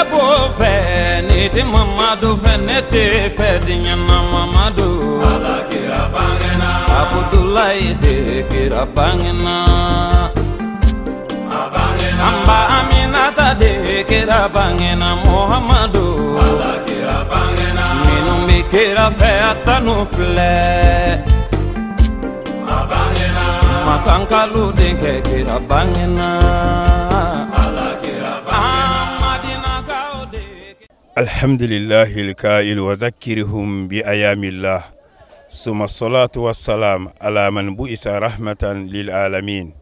b'o fɛ ni tɛ Mamadu fɛ ne tɛ fɛ diɲɛ na Mamadu. Ala kira bangena. Abudulayi de kira bangena. A bangena. An ba Aminata de kira bangena Muhamadu. Ala kira bangena. Minnu bɛ kira fɛ a tanu filɛ. A bangena. Makankalu denkɛ kira bangena. Ala kira bangena. Madinakaw de. الحمد لله الكائل وذكرهم بأيام الله ثم الصلاة والسلام على من بعث رحمة للعالمين.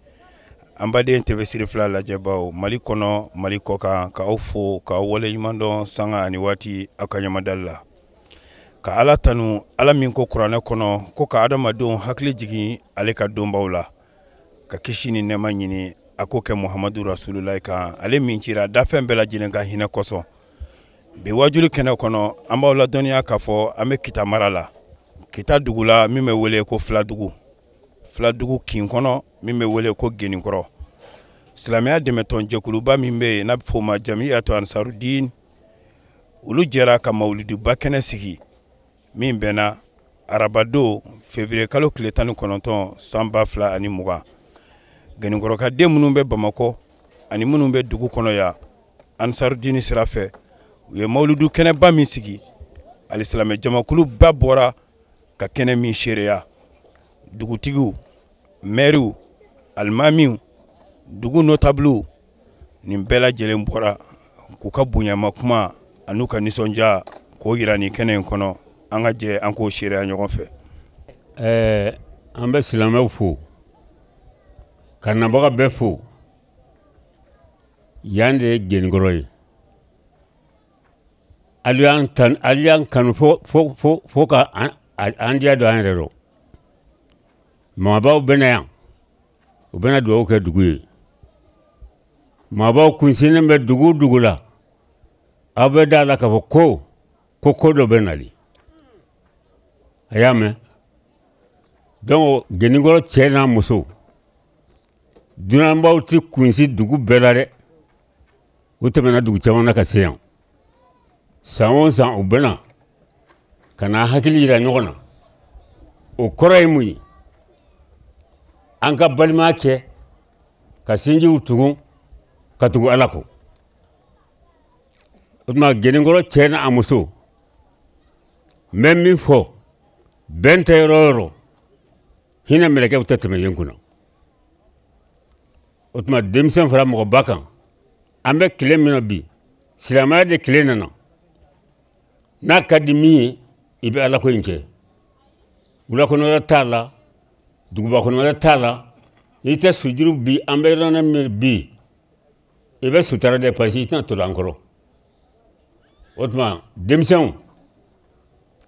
An baden TV Siri fila lajɛbaw Mali kɔnɔ, Mali kɔ kan, k'aw fo k'aw waleɲuman dɔn sanga ani waati aw ka ɲamadali la, ka Ala tanu, Ala min ko kuranɛ kɔnɔ ko ka adamadenw hakili jigin ale ka donbaw la, ka kisi ni nɛɛma ɲini a k'o kɛ Muhamadu Rasululayi kan, ale min cira dafɛn bɛɛ lajɛlen ka hinɛ kosɔn. Bi wajuli kɛnɛ kɔnɔ, an b'aw ladɔnniya k'a fɔ an bɛ Kita mara la, Kita dugu la min bɛ wele ko Filadugu, Filadugu kin kɔnɔ min bɛ wele ko Geninkɔrɔ. Silamɛya dɛmɛtɔn jɛkuluba min bɛ yen n'a bɛ f'o ma Jamiyatu Ansarudin, olu jɛra ka mawuludiba kɛnɛ sigi min bɛnna arabadon février kalo tile 19 san 2020. Geninkɔrɔkaden minnu bɛ Bamakɔ ani minnu bɛ dugu kɔnɔ yan Ansarudin sira fɛ, u ye mawuludu kɛnɛba min sigi, alisilamɛ jamakuluba bɔra ka kɛnɛ min seereya, dugutigiw, mɛriw, alimamiw, dugu notabliw, nin bɛɛ lajɛlen bɔra k'u ka bonyama kuma an'u ka nisɔndiya k'o yira nin kɛnɛ in kɔnɔ. An ka jɛ an k'o seereya ɲɔgɔn fɛ. An bɛ silamɛw fo ka nabaga bɛɛ fo. Yan de ye Geninkɔrɔ ye. Ali y'an kanu fo fo fo fo ka an diya don an yɛrɛ rɔ. Maabaw bɛ na yan, u bɛna dugawu kɛ dugu ye. Maabaw kunsinnen bɛ dugu dugu la, aw bɛ da la k'a fɔ ko ko dɔ bɛ nali. A y'a mɛn. Donc Geninkɔrɔ cɛ n'a muso, dunanbaw tɛ kunsi dugu bɛɛ la dɛ. U tɛmɛna dugu caman na ka se yan. San o san u bɛna ka na hakili yira ɲɔgɔn na. O kɔrɔ ye mun ye? An ka balimaya kɛ, ka sinjiw tugu, ka tugu Ala kɔ. O tuma Geninkɔrɔ cɛ n'a muso, n bɛ min fɔ, bɛn tɛ yɔrɔ o yɔrɔ, hinɛ mɛlɛkɛw tɛ tɛmɛ yen kunna. O tuma denmisɛn fara mɔgɔba kan, an bɛ tile min na bi, silamɛya de tile nana. N'a ka di min ye, i bɛ Ala ko in kɛ. Wula kɔnɔla t'a la, duguba kɔnɔla t'a la. N'i tɛ sujuru bi, an bɛ yɔrɔ min bi, i bɛ sutara dɛ, parce que i tɛna tolo an kɔrɔ. O tuma denmisɛnw,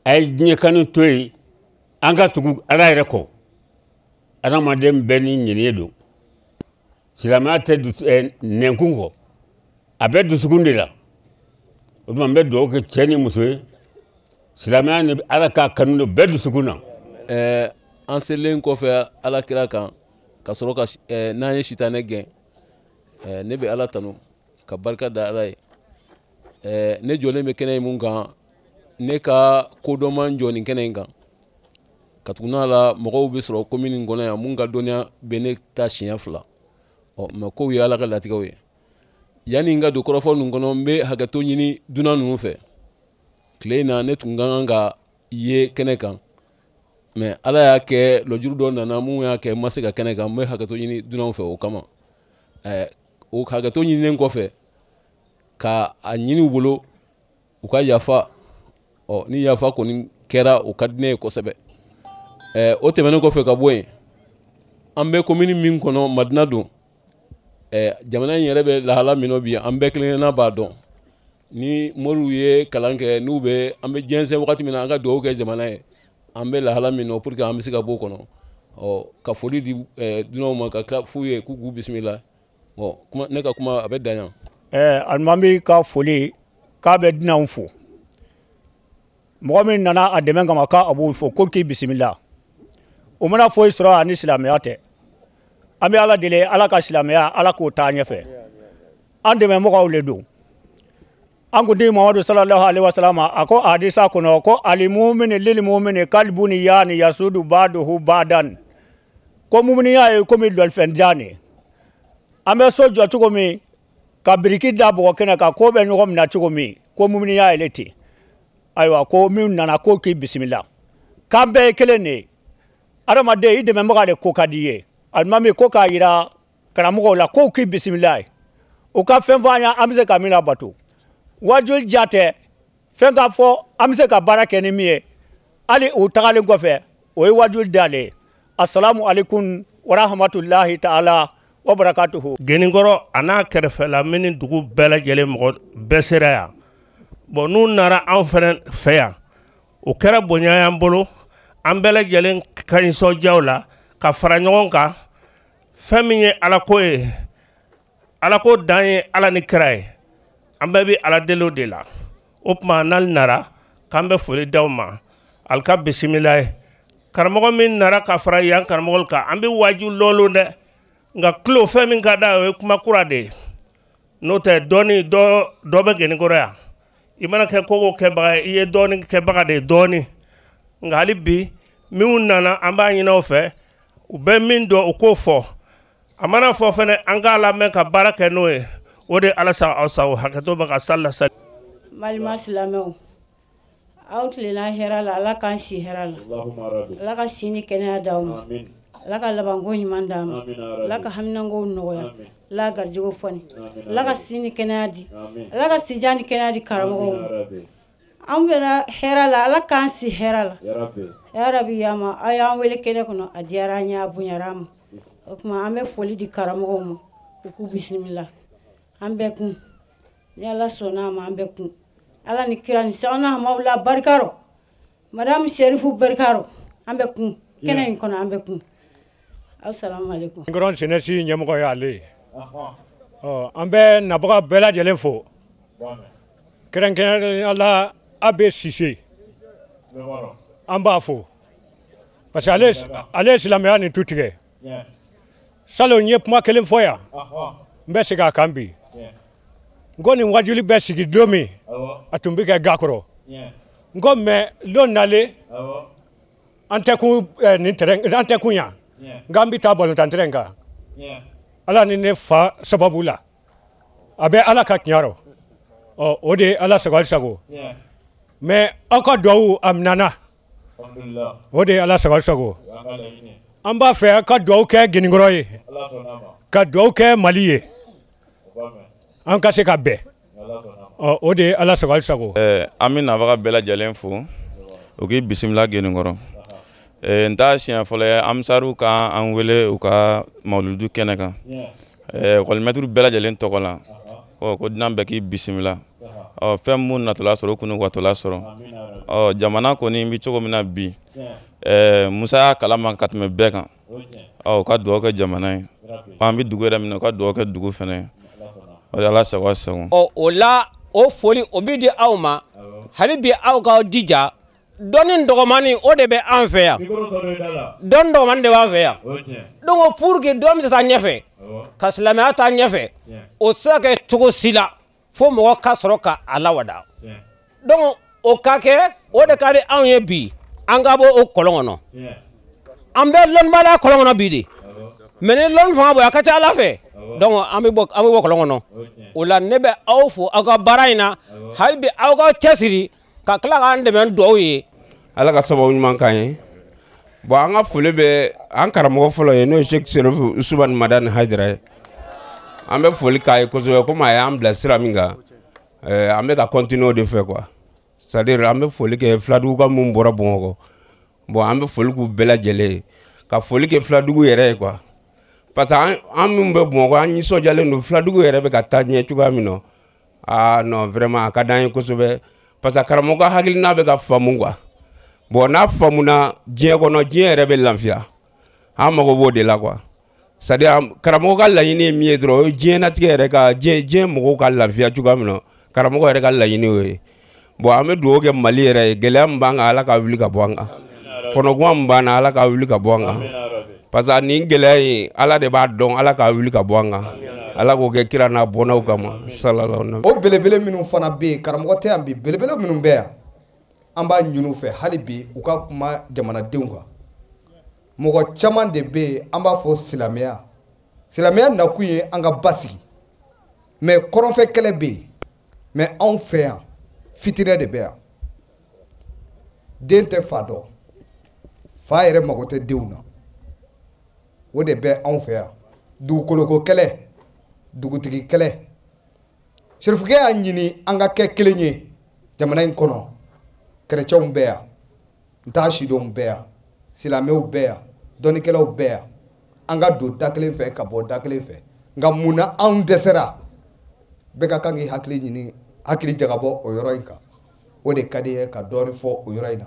a ye diɲɛ kanu to yen, an ka tugu Ala yɛrɛ kɔ. Adamaden bɛɛ ni ŋaniye don. Silamɛya tɛ nɛnkun kɔ, a bɛ dusukun de la. O tuma n bɛ dugawu kɛ cɛ ni muso ye, silamɛya ni Ala k'a kanu don bɛɛ dusukun na. An selen kɔfɛ Ala kira kan, ka sɔrɔ ka n'an ye sitanɛ gɛn, ne bɛ Ala tanu ka barika da Ala ye. Ne jɔlen bɛ kɛnɛ in mun kan, ne ka kodɔn man jɔ nin kɛnɛ in kan. Ka tugu n'a la, mɔgɔw bɛ sɔrɔ commune in kɔnɔ yan mun ka dɔnniya bɛ ne ta siɲɛ 2. Ɔ mɛ kow ye Ala ka latigɛw ye. Yanni n ka don kɔrɔfɔ ninnu kɔnɔ, n bɛ hakɛto ɲini dunan ninnu fɛ. Tile in na ne tun ka kan ka ye kɛnɛ kan, mɛ Ala y'a kɛ lɔjuru dɔ nana mun y'a kɛ n ma se ka kɛnɛ kan. N bɛ hakɛto ɲini dunanw fɛ o kama. O hakɛto ɲininen kɔfɛ, ka a ɲini u bolo u ka yafa. Ɔ ni yafa kɔni kɛra, o ka di ne ye kosɛbɛ. O tɛmɛnen kɔfɛ ka bɔ yen, an bɛ commune min kɔnɔ, Madina don. Jamana in yɛrɛ bɛ lahala min na bi, an bɛɛ kelenkelenna b'a dɔn. Ni moriw ye kalan kɛ, n'u bɛ an bɛ jɛnsɛn wagati min na, an ka dugawu kɛ jamana ye. An bɛ lahala min na pour que an bɛ se ka bɔ o kɔnɔ. Ɔ ka foli di dunanw ma, ka tila f'u ye k'u k'u bisimila. Bon, kuma, ne ka kuma a bɛ dan yan. Alimami ka foli k'a bɛ dunanw fo. Mɔgɔ min nana a dɛmɛ kama, k'a b'o fo ko k'i bisimila. O mana foyi sɔrɔ a ni silamɛya tɛ. An bɛ Ala deli, Ala ka silamɛya, Ala k'o taa ɲɛfɛ. An dɛmɛmɔgɔw le don. An kuntigi Muhamadu sallallahu alaihi wasallam a ko hadisa kɔnɔ ko alimumini lilimumini kalibuni yaani yasudu baduhu badan, ko muminiya ye komi lɔlifɛn dilan de. An bɛ so jɔ cogo min ka biriki da bɔgɔ kɛnɛ kan ko bɛ ɲɔgɔn minɛ cogo min, ko muminiya yɛrɛ ten. Ayiwa, ko min nana ko k'i bisimila, k'an bɛɛ ye kelen de ye. Adamaden i dɛmɛbaga de ko ka di i ye. Alimami ko k'a yira karamɔgɔw la ko k'i bisimila ye, u ka fɛn fɔ an ye an bɛ se ka min labato. Wajuli ja tɛ fɛn k'a fɔ an bɛ se ka baara kɛ ni min ye hali u tagalen kɔfɛ, o ye wajuli d'ale ye. Asalamu aleykum warahmatulahi taala wa barakatuhu. Geninkɔrɔ a n'a kɛrɛfɛla min dugu bɛɛ lajɛlen mɔgɔ bɛɛ sera yan. Bon, n'u nana anw fɛnɛ fɛ yan, o kɛra bonya y'an bolo. An bɛɛ lajɛlen ka nisɔndiyaw la ka fara ɲɔgɔn kan. Fɛn min ye alako ye, alako dan ye ala ni kira ye. An bɛɛ bɛ ala deli o de la. O tuma n'ale nana k'an bɛ foli d'aw ma, ali ka bisimila ye. Karamɔgɔ min nana ka fara yan karamɔgɔ kan, an bɛ waaju lɔlon dɛ, nka tulo fɛn min ka d'a ye o ye kuma kura de ye. N'o tɛ dɔɔni dɔ bɛ Geninkɔrɔ yan. I mana kɛ ko o kɛbaga ye, i ye dɔɔni kɛbaga de ye dɔɔni. Nka hali bi minnu nana, an b'a ɲini aw fɛ, u bɛ min dɔn u k'o fɔ. A mana fɔ fɛnɛ, an k'a lamɛn ka baara kɛ n'o ye. O de ala sa aw sago. Hakɛto bɛ ka sali la sali. Balima silamɛw, aw tilenna hɛrɛ la, Ala k'an si hɛrɛ la, Ala ka si ni kɛnɛya d'aw ma, Ala ka labanko ɲuman d'an ma, Ala ka haminankow nɔgɔya, Ala ka garijɛgɛw fɔni, Ala ka si ni kɛnɛya di, Ala ka sijan ni kɛnɛya di karamɔgɔw ma. An bɛna hɛrɛ la, Ala k'an si hɛrɛ la. Ya Rabi yama, aw y'an wele kɛnɛ kɔnɔ, a diyara an ye, a bonyara an ma. O tuma an bɛ foli di karamɔgɔw ma, u k'u bisimila. An bɛɛ kun ni Ala sɔnna a ma, an bɛɛ kun Ala ni kira ni sɛgɛnna hamaw la barika rɔ, madamu Serifu barika rɔ, an bɛ kun kɛnɛ in kɔnɔ, an bɛ kun. Aw salamu aleykum. Geninkɔrɔ jeunesse ɲɛmɔgɔ y'ale ye. Ɔ, an bɛ nabaga bɛɛ lajɛlen fo, kɛrɛnkɛrɛnnenya la Abe Sise, an b'a fo parce que ale ye silamɛya nin tu tigɛ. Salon n ye kuma kelen fɔ yan, n bɛ segin a kan bi. N ko nin wajuli bɛ sigi don min, a tun bɛ kɛ ga kɔrɔ. N ko mɛ lon nalen an tɛ kun nin terrain, an tɛ kun yan, nka an bɛ taa balontan terrain kan. Ala ni ne fa sababu la, a bɛ Ala ka tiɲɛ rɔ. Ɔ, o de ye Ala sago ali sago. Mɛ aw ka duwawu a minɛna, o de ye Ala sago ali sago. An b'a fɛ aw ka duwawu kɛ Geninkɔrɔ ye, ka duwawu kɛ Mali ye, an ka se ka bɛn. Ɔ, o de ye Ala sago ali sago. An bɛ nabaga bɛɛ lajɛlen fo, u k'i bisimila Geninkɔrɔ. N t'a siɲɛ fɔlɔ ye Amisariw ka an wele u ka mawuludu kɛnɛ kan. Ekɔlimɛtiriw bɛɛ lajɛlen tɔgɔ la, ɔ ko dunan bɛɛ k'i bisimila. Ɔ, fɛn mun natɔla sɔrɔ, o kun watɔla sɔrɔ. Ɔ, jamana kɔni bɛ cogo min na bi, Musa y'a kalama ka tɛmɛ bɛɛ kan. Ɔ, u ka dugawu kɛ jamana ye. An bɛ dugu yɛrɛ min na, u ka dugawu kɛ dugu fɛnɛ ye. O de Ala sago sago. Ɔ, o la o foli o bɛ di aw ma. Hali bi aw k'aw jija, dɔnni dɔgɔmani o de bɛ an fɛ yan. Dɔnni dɔgɔmani de b'an fɛ yan. Donc pour que dɔnni bɛ taa ɲɛfɛ, ka silamɛya taa ɲɛfɛ, o tɛ se ka kɛ cogo si la fo mɔgɔ ka sɔrɔ ka a lawada. Donc o ka kɛ, o de ka di anw ye bi, an ka bɔ o kɔlɔn kɔnɔ. An bɛ lɔnnibaliya kɔlɔn kɔnɔ bi de. Mais ni lɔnni fanga bonya, a ka ca Ala fɛ. Donc an bɛ bɔ kɔlɔn kɔnɔ. O la ne bɛ aw fo aw ka baara in na. Hali bi aw ka cɛsiri ka tila k'an dɛmɛ dugawu ye. Ala ka sababu ɲuman k'an ye. Bon, an ka foli bɛ an karamɔgɔ fɔlɔ ye, n'o ye Sɛki Serifu Usumani Madani Hayidara ye. An bɛ foli k'a ye kosɛbɛ, komi a y'an bila sira min kan, an bɛ ka continuer o de fɛ quoi. C'est à dire an bɛ foli kɛ filaduguka minnu bɔra Bamakɔ. Bon, an bɛ foli k'u bɛɛ lajɛlen ye, ka foli kɛ filadugu yɛrɛ ye quoi. Parce que an minnu bɛ Bamakɔ, an nisɔndiyalen don filadugu yɛrɛ bɛ ka taa ɲɛ cogoya min na. Ah non, vraiment a ka d'an ye kosɛbɛ. Parce que karamɔgɔ ka hakilina bɛ ka faamu quoi. Bon, n'a faamuna diɲɛ kɔnɔ, diɲɛ yɛrɛ bɛ lafiya. An mago b'o de la quoi. C'est à dire karamɔgɔ ka laɲini ye min ye dɔrɔn, o ye diɲɛnatigɛ yɛrɛ ka diɲɛ mɔgɔw ka lafiya cogoya min na, karamɔgɔ yɛrɛ ka laɲini y'o ye. Bon, an bɛ dugawu kɛ Mali yɛrɛ ye, gɛlɛya min b'an kan, Ala ka wuli ka bɔ an kan. Kɔnɔguwan min b'an na, Ala ka wuli ka bɔ an kan. Parce que nin gɛlɛya in, Ala de b'a dɔn, Ala ka wuli ka bɔ an kan. Ala k'o kɛ kira n'a bɔnnaw kama sallallahu alaihi. O belebele minnu fana bɛ yen, karamɔgɔ tɛ yan bi, belebele minnu bɛ yan, an b'a ɲini u fɛ hali bi u ka kuma jamanadenw kan. Mɔgɔ caman de bɛ yen, an b'a fɔ silamɛya, silamɛya nakun ye an ka basigi, mais kɔrɔnfɛ kɛlɛ bɛ yen, mais anw fɛ yan fitinɛ de bɛ yan. Den tɛ fa dɔn, fa yɛrɛ mago tɛ denw na, o de bɛ anw fɛ yan. Dugukoloko kɛlɛ, dugutigi kɛlɛ. Serifukɛ y'a ɲini an ka kɛ kelen ye jamana in kɔnɔ. Kerecɛnw bɛ yan, n t'a sidɔnw bɛ yan, silamɛw bɛ yan, dɔnnikɛlaw bɛ yan. An ka don da kelen fɛ ka bɔ da kelen fɛ. Nka mun na anw dɛsɛra? Bɛɛ ka kan k'i hakili ɲini, hakili jagabɔ o yɔrɔ in kan. O de ka di ye ka dɔɔnin fɔ o yɔrɔ in na.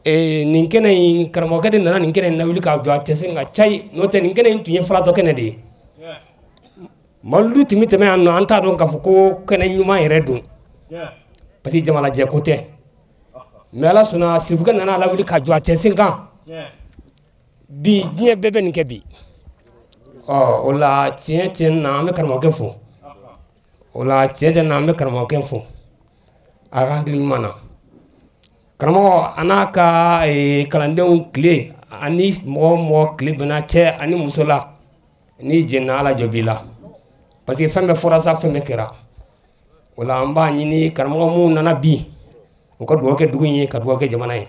Nin kɛnɛ in, karamɔgɔkɛ de nana nin kɛnɛ in lawuli k'a don a cɛsen ka cayi. N'o tɛ, nin kɛnɛ in tun ye falatɔ kɛnɛ de ye. Mawuludu tun bɛ tɛmɛ yan nɔ, an t'a dɔn k'a fɔ ko kɛnɛ ɲuman yɛrɛ don, parce que jamalajɛ ko tɛ. Mais Ala sɔnna, Sirifukɛ nana lawuli k'a jɔ a cɛsen kan. Bi diɲɛ bɛɛ bɛ nin kɛ bi. Ɔ o la tiɲɛ tiɲɛ na an bɛ karamɔgɔkɛ fo. O la tiɲɛ tiɲɛ na an bɛ karamɔgɔkɛ fo a ka hakili ɲuman na. Karamɔgɔ a n'a ka kalandenw tile ani mɔgɔ o mɔgɔ tile bɛnna cɛ ani muso la, n'i jɛnna Ala jɔ b'i la, parce que fɛn bɛɛ fɔra sa, fɛn bɛɛ kɛra. O la an b'a ɲini karamɔgɔ minnu nana bi, u ka dugawu kɛ dugu in ye, ka dugawu kɛ jamana ye.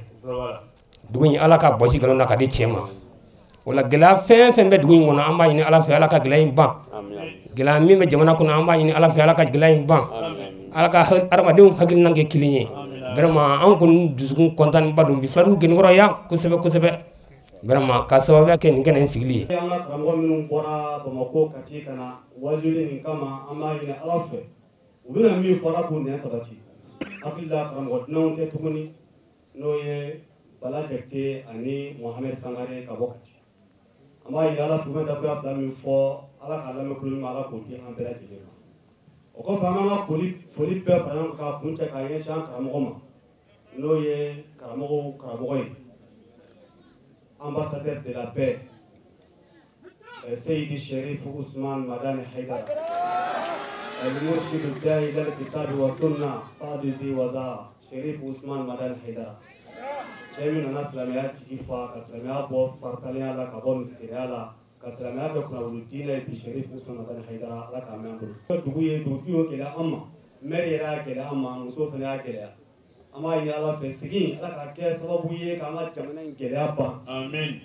Dugu in Ala ka bɔsi nkalon na ka di tiɲɛ ma. O la gɛlɛya fɛn fɛn bɛ dugu in kɔnɔ, an b'a ɲini Ala fɛ Ala ka gɛlɛya in ban. Gɛlɛya min bɛ jamana kɔnɔ, an b'a ɲini Ala fɛ Ala ka gɛlɛya in ban. Ala ka hadamadenw hakilina kɛ kelen ye. Vraiment an kɔni dusukun kɔntanba don bi Filadugu Genikɔrɔ yan kosɛbɛ kosɛbɛ. Vraiment ka sababuya kɛ nin kɛnɛ in sigili ye. An ka karamɔgɔ minnu bɔra Bamakɔ Kati ka na wajuli nin kama, an b'a ɲini Ala fɛ u bɛna min fɔ Ala k'u nɛn sabati. Hakili la karamɔgɔ dunanw tɛ tuguni, n'o ye Bala Jakite ani Mohamed Sangare ka bɔ Kati. An b'a ɲini Ala fɛ u bɛ dakuruya fila min fɔ, Ala k'a lamɛn kulo ɲuman, Ala k'o di an bɛɛ lajɛlen ma. O kɔfɛ an b'an ka foli bɛɛ fara ɲɔgɔn kan k'a kuncɛ k'a ɲɛsin an karamɔgɔ ma, n'o ye karamɔgɔw karamɔgɔ ye, ambassadeur de la paix, Seyidi Sherif Ousmane Madani Haidara, المرشد الداعي إلى الكتاب والسنة سادسي وزارة Sherif Ousmane Madani Haidara. Cɛ min nana silamɛya jigi fa, ka silamɛya bɔ faritanya la ka bɔ misikiniya la, ka silamɛya kɛ kunnawolo diinɛ ye bi, Sherif Ousmane Madani Haidara, Ala k'a mɛn an bolo. Dugu ye dugutigi y'o gɛlɛya an ma, maire yɛrɛ y'a gɛlɛya an ma, muso fana y'a gɛlɛya. An b'a ɲini Ala fɛ sigi Ala k'a kɛ sababu ye k'an ka jamana in gɛlɛya ban. Amin.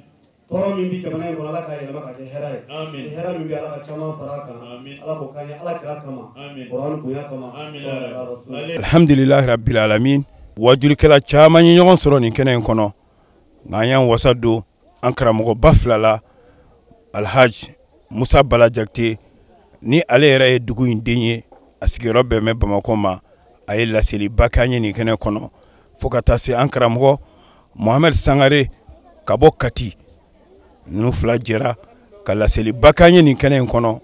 Tɔɔrɔ min bɛ jamana in kɔnɔ, Ala k'a yɛlɛma ka kɛ hɛrɛ ye. Amin. Ni hɛrɛ min bɛ, Ala ka caman fara a kan. Amin. Ala k'o k'an ye Ala kira kama. Amin. Kuranɛ bonya kama. Amin. Alhamdulilahi rabbil alamin. Wajulikɛla caman ye ɲɔgɔn sɔrɔ nin kɛnɛ in kɔnɔ, nka an y'an wasa don an karamɔgɔba fila la, Alhaji Musa Bala Jakite, ni ale yɛrɛ ye dugu in den ye, a sigiyɔrɔ bɛn bɛ Bamakɔ ma. A ye laseliba k'an ye nin kɛnɛ kɔnɔ, fo ka taa se an karamɔgɔ Mohamed Sangare ka bɔ Kati. Ninnu fila jɛra ka laseliba k'an ye nin kɛnɛ in kɔnɔ.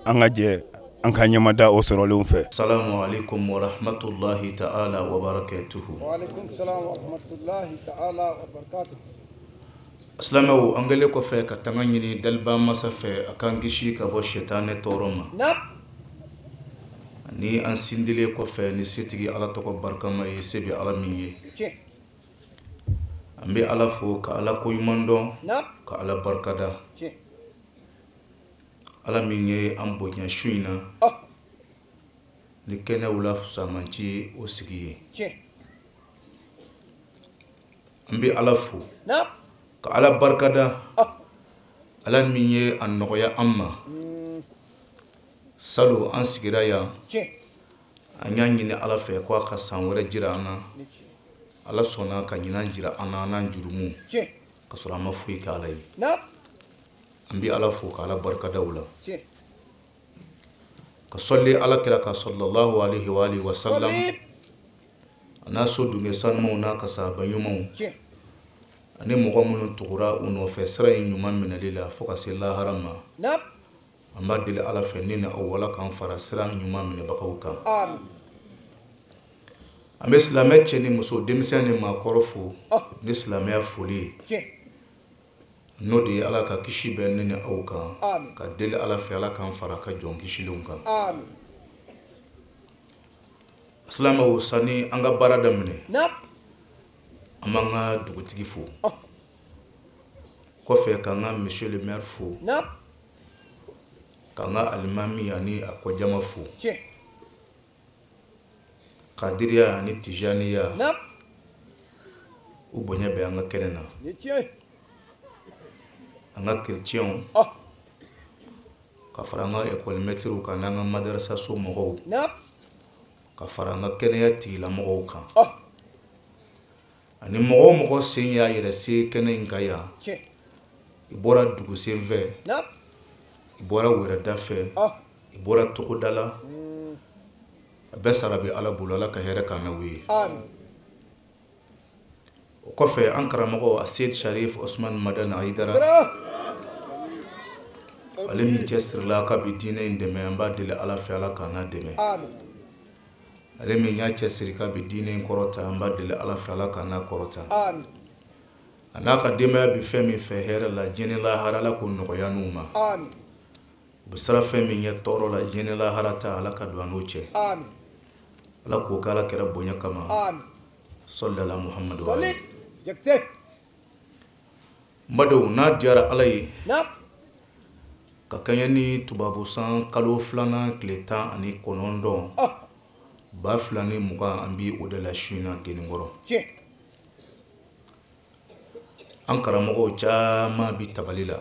An ka jɛ an ka ɲɛmada o sɔrɔlenw fɛ. Salamu alaikum wa rahmatullahi ta'ala wa barakatuhu. Wa alaikum salam wa rahmatullahi ta'ala wa barakatuhu. Silamɛw, an kɛlen kɔfɛ ka tanga ɲini daliba masa fɛ a k'an kisi ka bɔ sitanɛ tɔɔrɔ ma, ni an sindilen kɔfɛ ni setigi Ala tɔgɔ barikama ye, se bɛ Ala min ye. An bɛ Ala fo ka Ala koɲuman dɔn, ka Ala barikada, Ala min ye an bonya su in na ni kɛnɛw la fusamanci o sigi ye. An bɛ Ala fo ka Ala barikada, Ala min ye a nɔgɔya an ma. Salon an sigira yan, an y'a ɲini Ala fɛ ko a ka san wɛrɛ jira an na. Ala sɔnna ka ɲinan jira an na n'an jurumu, ka sɔrɔ an ma foyi kɛ Ala ye. An bɛ Ala fo ka Ala barikada o la, ka sɔli Ala kira kan sallallahu alaihi wa alihi wa sallam, a n'a so dunge sanumaw n'a ka sahaba ɲumanw, ani mɔgɔ minnu tugura u nɔfɛ sira in ɲuman minɛli la fo ka se lahara ma. An b'a deli Ala fɛ ni aw wala k'an fara sira ɲuman minɛbagaw kan. An bɛ silamɛ cɛ ni muso, denmisɛn ni maakɔrɔ fo ni silamɛya foli ye. N'o de ye Ala ka kisi bɛ ne ni aw kan, ka deli Ala fɛ Ala k'an fara ka jɔn kisilenw kan. Silamɛw, sani an ka baara daminɛ, an b'an ka dugutigi fo, kɔfɛ k'an ka monsieur le maire fo, k'an ka alimami ani a kɔjama fo, kadiriya ani tijaniya, u bonya bɛ an ka kɛnɛ na, an ka chrétiens, ka fara an ka école maîtres kan n'an ka madarasa so mɔgɔw, ka fara an ka kɛnɛya tigilamɔgɔw kan, ani mɔgɔ o mɔgɔ sen y'a yɛrɛ se kɛnɛ in kan yan, i bɔra dugu sen fɛ, i bɔra wɛrɛda fɛ, i bɔra togoda la, a bɛɛ sara bɛ Ala bolo. Ala ka hɛrɛ k'an n'aw ye. O kɔfɛ, an karamɔgɔ Aseyid Sharif Osman Madani Hayidara, ale min cɛsirila k'a bɛ diinɛ in dɛmɛ, an b'a deli Ala fɛ Ala k'an n'a dɛmɛ. Ale min y'a cɛsiri k'a bɛ diinɛ in kɔrɔta, an b'a deli Ala fɛ Ala k'an n'a kɔrɔta. A n'a ka denbaya bɛ fɛn min fɛ hɛrɛ la diɲɛ ni lahara, Ala k'o nɔgɔya n'u ma. U bɛ siran fɛn min ɲɛ tɔɔrɔ la diɲɛ ni lahara ta, Ala ka don an n'o cɛ. Ala k'o kɛ Ala kɛra bonya kama. Sɔli ala Muhamadu. N badenw, n'a diyara Ala ye, ka kɛɲɛ ni tubabu san kalo 2nan tile 19 2020, an bi o de la su in na Geninkɔrɔ. An karamɔgɔw caman bi tabali la,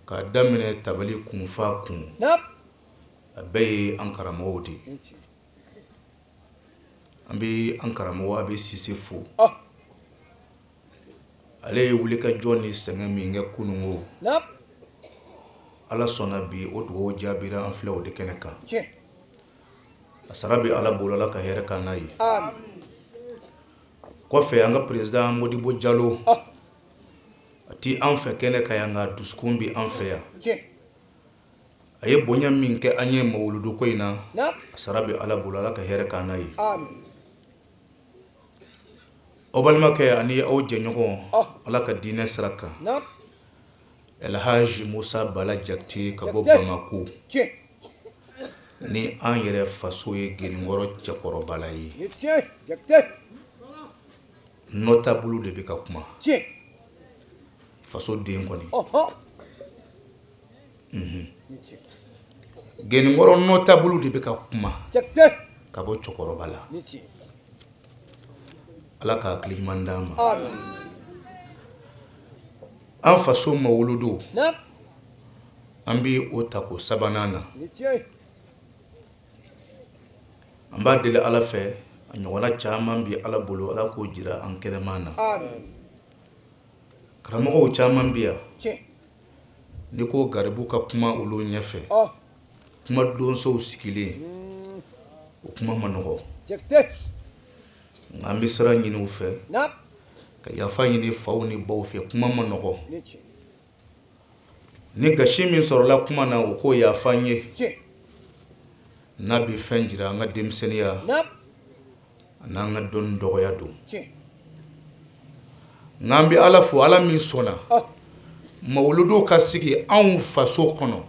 k'a daminɛ tabali kun fa kun, a bɛɛ ye an karamɔgɔw de ye. An bɛ an karamɔgɔ a bɛ Sise fo, ale ye wulikajɔ ni sɛgɛn min kɛ kununko, Ala sɔnna bi o dugawu jaabira, an filɛ o de kɛnɛ kan. A sara bɛ Ala bolo, Ala ka hɛrɛ k'an n'a ye. Kɔfɛ, an ka président Modibo Jalo, a ti an fɛ kɛnɛ kan yan, nka dusukun bɛ an fɛ yan. A ye bonya min kɛ an ye mawuludu ko in na, a sara bɛ Ala bolo, Ala ka hɛrɛ k'an n'a ye. Aw balimakɛ ani aw jɛɲɔgɔn Ala ka diinɛ sira kan, Elhaji Musa Bala Jakite ka bɔ Bamako, ni an yɛrɛ faso ye Geninkɔrɔ cɛkɔrɔbala ye. Notable de bɛ ka kuma, faso den kɔni. Geninkɔrɔ notable de bɛ ka kuma ka bɔ cɛkɔrɔba la. Ala ka hakili ɲuman d'an ma. An faso mawuludu, an bɛ o ta ko sabanan na. An b'a deli Ala fɛ, a ɲɔgɔnna caman bɛ Ala bolo, Ala k'o jira an kɛnɛman na. Karamɔgɔw caman bɛ yan, n'i ko garibu ka kuma olu ɲɛfɛ, kuma donsow sigilen, o kuma ma nɔgɔ. Nka an bɛ sira ɲini u fɛ, ka yafa ɲini faw ni baw fɛ, kuma ma nɔgɔ. Ni gasi min sɔrɔla kuma na, o k'o yafa n ye. N'a bɛ fɛn jira an ka denmisɛnninya n'an ka dɔnni dɔgɔya don. Nka an bɛ Ala fo, Ala min sɔnna mawuludu ka sigi anw faso kɔnɔ,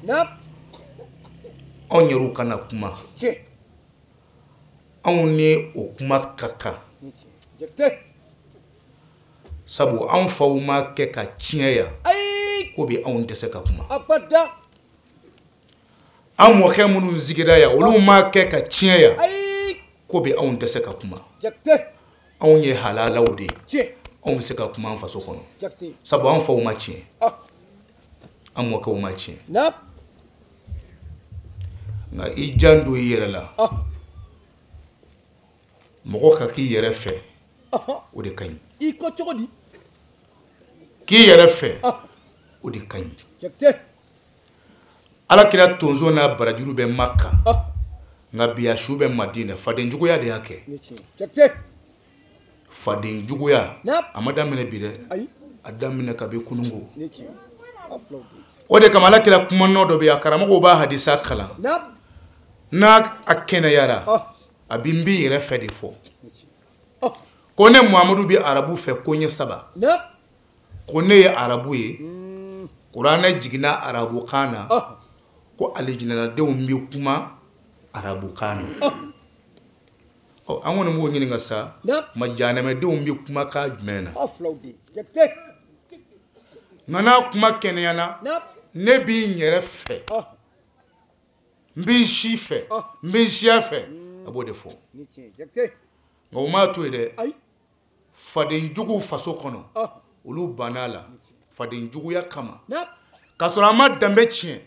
anw yɛrɛw kana kuma, anw ni o kuma ka kan. Sabu anw faw ma kɛ ka tiɲɛ yan, ko bɛ anw dɛsɛ ka kuma. An mɔkɛ minnu sigira yan, olu ma kɛ ka tiɲɛ yan, ko bɛ anw dɛsɛ ka kuma. Anw ye halalaw de ye, anw bɛ se ka kuma an faso kɔnɔ, sabu an faw ma tiɲɛ, an mɔkɛw ma tiɲɛ. Nka i jan don i yɛrɛ la, mɔgɔ ka k'i yɛrɛ fɛ, o de ka ɲi. I ko cogo di? K'i yɛrɛ fɛ, o de ka ɲi. Ala kɛra tonso n'a barajuru bɛ Maka, nka bi a su bɛ Madinɛ. Fadenjuguya de y'a kɛ. Fadenjuguya a ma daminɛ bi dɛ, a daminɛ kabi kununko. O de kama Ala kɛra kuma nɔ dɔ bɛ yen, a karamɔgɔw b'a hadisa kalan, n'a a kɛnɛyara, a bɛ n b'i yɛrɛ fɛ de fɔ. Ko ne Muhamadu bɛ arabu fɛ ko ɲɛ saba. Ko ne ye arabu ye, kuranɛ jiginna arabukan na, ko alijinɛladenw bɛ kuma arabukan na. Ɔ, an kɔni b'o ɲininka sa, ma jahanɛmɛdenw bɛ kumakan jumɛn na? Nka n'a kuma kɛnɛyana, ne b'i n yɛrɛ fɛ, n b'i si fɛ, n b'i siya fɛ, a b'o de fɔ. Nka o m'a to yen dɛ, fadenjuguw faso kɔnɔ, olu banna a la fadenjuguya kama, k'a sɔrɔ a ma danbe tiɲɛ,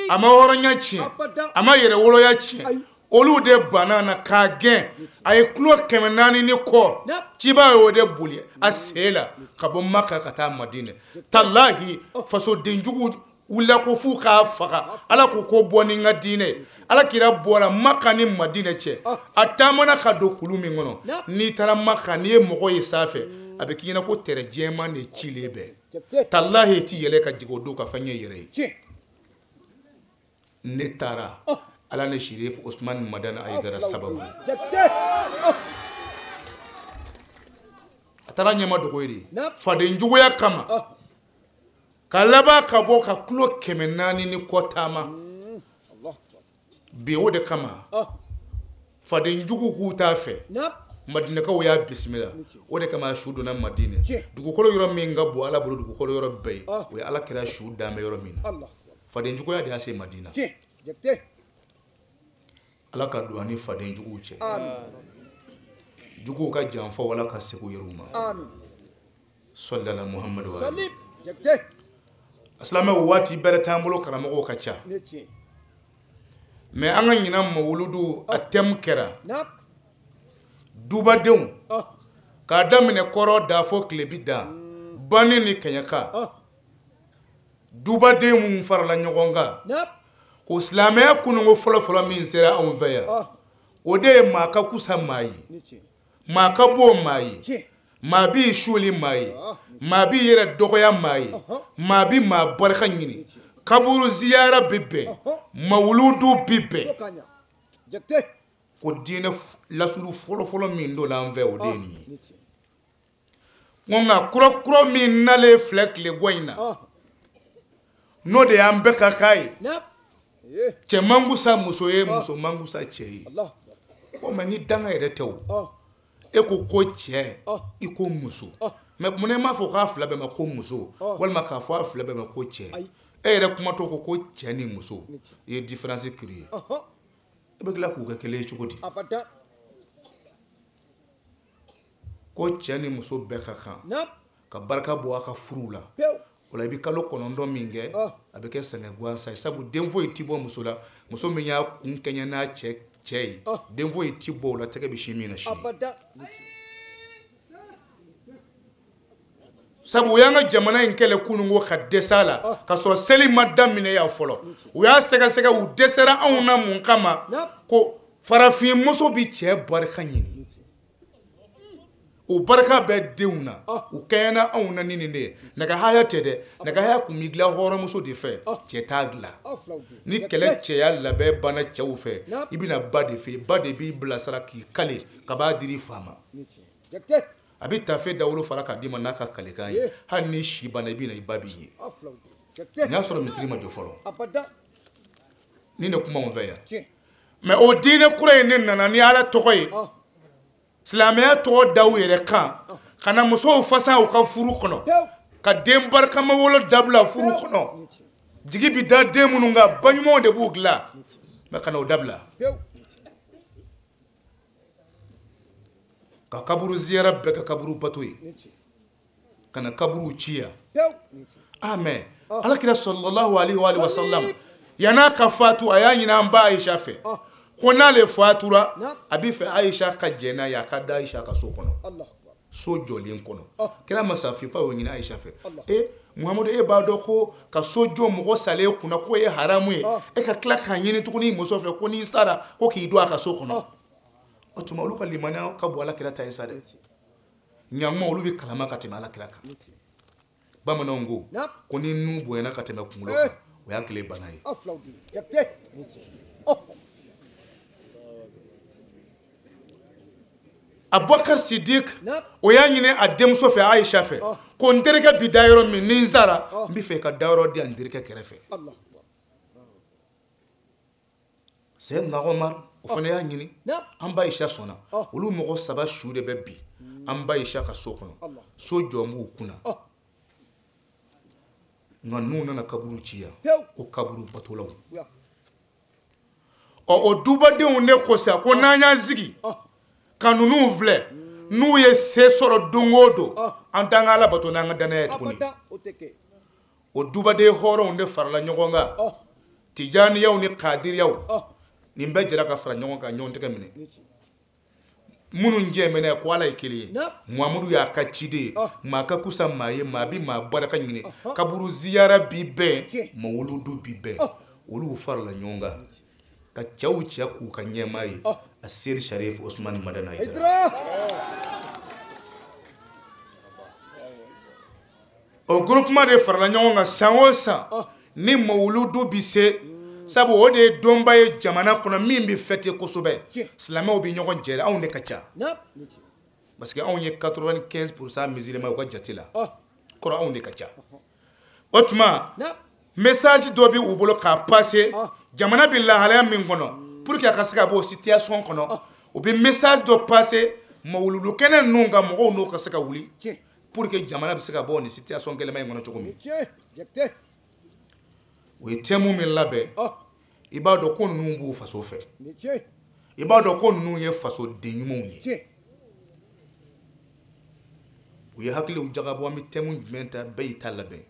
a ma hɔrɔnya tiɲɛ, a ma yɛrɛwoloya tiɲɛ, olu de banna na k'a gɛn. A ye kilo 400 ni kɔ, ciba y'o de boli a sen la ka bɔ Maka ka taa Madinɛ. Talahi, fasodenjugu wulila ko f'u k'a faga. Ala ko ko bɔ ni n ka diinɛ ye. Ala kira bɔra Maka ni Madinɛ cɛ, a taamana ka don kulu min kɔnɔ, n'i taara Maka n'i ye mɔgɔ ye sanfɛ, a bɛ k'i ɲɛna ko tɛrɛ jɛman de cilen bɛ. Talahi, ti yɛlɛ ka jigin o don ka fɛn ɲɛ yɛrɛ ye. Ne taara Ala ni Sherif Usman Madani Hayidara sababu. A taara ɲɛma dogo ye de fadenjuguya kama, ka laban ka bɔ ka kilo 400 ni kɔ taama. Bi o de kama fadenjugu k'u t'a fɛ, Madinɛkaw y'a bisimila. O de kama su donna Madinɛ. Dugukolo yɔrɔ min ka bon Ala bolo dugukolo yɔrɔ bɛɛ ye, o ye Ala kira su dan bɛ yɔrɔ min na. Fadenjuguya de y'a se Madina. Ala ka don an ni fadenjuguw cɛ. Juguw ka janfaw, Ala ka segin u yɛrɛw ma. Sɔli ala Muhamadu wa ali. Silamɛw, waati bɛrɛ t'an bolo, karamɔgɔw ka ca. Mais an ka ɲinan mawuludu a thème kɛra dubadenw, k'a daminɛ kɔrɔ da fo tilebi da, banni ni kɛɲɛka, dubaden minnu farala ɲɔgɔn kan ko silamɛya kununko fɔlɔfɔlɔ min sera anw fɛ yan, o de ye maa ka kusa maa ye, maa ka bon maa ye, maa b'i suli maa ye, maa b'i yɛrɛ dɔgɔya maa ye, maa bi maa barika ɲini, kaburu ziyara bi bɛn, mawuludu bi bɛn. Ko diinɛ lasulu fɔlɔfɔlɔ min donna an fɛ, o de ye nin ye. Ko nka kura min nalen filɛ tilegan in na, n'o de y'an bɛɛ ka k'a ye, cɛ man kusa muso ye, muso man kusa cɛ ye. Ko mɛ ni danga yɛrɛ tɛ o, e ko ko cɛ, i ko muso, mɛ munna i m'a fɔ k'a fila bɛɛ ma ko muso, walima k'a fɔ a fila bɛɛ ma ko cɛ? E yɛrɛ kumatɔ ko ko cɛ ni muso, i ye différence créer. E bɛ tila k'u kɛ kelen ye cogo di? Ko cɛ ni muso bɛɛ ka kan ka barika bɔ a ka furuw la. O la i bɛ kalo 9 min kɛ, a bɛ kɛ sɛgɛn gansan ye. Sabu den foyi ti bɔ muso la, muso min y'a kun kɛɲɛ n'a cɛ ye, den foyi ti bɔ o la tɛgɛ bɛ sin min na sini. Sabu u y'an ka jamana in kɛlɛ kununko ka dɛsɛ a la, ka sɔrɔ seli ma daminɛ yan fɔlɔ. U y'a sɛgɛsɛgɛ, u dɛsɛra anw na mun kama? Ko farafin muso bi cɛ barika ɲini, o barika bɛ denw na, u kɛɲɛna anw na ni nin de ye. Nɛgɛhaya tɛ dɛ, nɛgɛhaya kun b'i dilan hɔrɔnmuso de fɛ, cɛ t'a dilan. Ni kɛlɛ cɛya labɛn banna cɛw fɛ, i bɛna ba de fɛ, ba de b'i bilasira k'i kale ka b'a dir'i fa ma. A bɛ tafe dawolo fara k'a d'i ma n'a ka kalekan ye, hali ni si banna i bɛ na i ba b'i ye. Nin y'a sɔrɔ misiri ma jɔ fɔlɔ. Ni ne kuma fɛ yan. Mais o diinɛ kura in ne nana ni Ala tɔgɔ ye, silamɛya tɔgɔ da u yɛrɛ kan, ka na musow fasa u ka furu kɔnɔ, ka den barikama wolo dabila furu kɔnɔ, jigi bi da den minnu kan, ba ɲumanw de b'u dilan, mais ka na o dabila. Ka kaburu ziyara bɛɛ ka kaburu bato ye, ka na kaburu ci yan. Ah mais Ala kira sallallahu alaihi wa sallam yan'a ka fatu, a y'a ɲini an ba Ayisa fɛ ko n'ale fatura, a b'i fɛ Ayisa ka jɛn n'a ye, a ka da Ayisa ka so kɔnɔ, so jɔlen kɔnɔ. Kira ma sa fifa y'o ɲini Ayisa fɛ. E Muhamadu, e b'a dɔn ko ka so jɔ mɔgɔ salen kunna k'o ye haramu ye, e ka tila k'a ɲini tuguni muso fɛ ko n'i sara ko k'i don a ka so kɔnɔ. O tuma olu ka limaniya ka bon Ala kira ta ye sa dɛ. Ɲankuma olu bɛ kalama ka tɛmɛ Ala kira kan. Bamananw ko ko ni nun bonyana ka tɛmɛ kunkolo kan, o y'a kile bana ye. Abubakar Sidik o y'a ɲini a denmuso fɛ Ayisa fɛ ko n terikɛ bi da yɔrɔ min ni n sara n bɛ fɛ ka da yɔrɔ di yan n terikɛ kɛrɛfɛ. Seyidina Umar o fana y'a ɲini an ba Ayisa sɔnna olu mɔgɔ saba su de bɛ bi an ba Ayisa ka so kɔnɔ so jɔ b'u kunna nka n'u nana kaburu ci yan ko kaburu batolaw ɔ o dubadenw de ko sa ko n'an y'an sigi ka ninnu filɛ n'u ye se sɔrɔ don o don an t'an ka Ala bato n'an ka danaya ye tuguni o dubaden hɔrɔnw de farala ɲɔgɔn kan tijaniyaw ni kadiriyaw nin bɛɛ jɛra ka fara ɲɔgɔn kan ɲɔgɔn tɛgɛ minɛ minnu jɛmɛnɛ ko Ala ye kelen ye Muhamadu y'a ka ciden ye maa ka kusa maa ye maa bi maa baraka ɲini kaburu ziyara bi bɛn mawuludu bi bɛn olu farala ɲɔgɔn kan ka cɛw cɛ k'u ka ɲɛmaa ye a Seyidi Sharif Osman Madani Hayidara o groupement de farala ɲɔgɔn kan san o san ni mawuludu bi se sabu o de ye donba ye jamana kɔnɔ min bɛ fêter kosɛbɛ silamɛw bɛ ɲɔgɔn jɛ anw de ka ca parce que anw ye 95% musulmans u ka jate la kɔrɔ anw de ka ca o tuma message dɔ bɛ u bolo k'a passer jamana bɛ lahalaya min kɔnɔ pour que a ka se ka bɔ o situation kɔnɔ u bɛ message dɔ passer mawuludu kɛnɛ ninnu kan mɔgɔw n'o ka se ka wuli pour que jamana bɛ se ka bɔ nin situation gɛlɛman in kɔnɔ cogo min. O ye thème min labɛn i b'a dɔn ko ninnu b'u faso fɛ i b'a dɔn ko ninnu ye fasoden ɲumanw ye u ye hakiliw jagabɔ an bɛ thème jumɛn ta bɛɛ y'i ta labɛn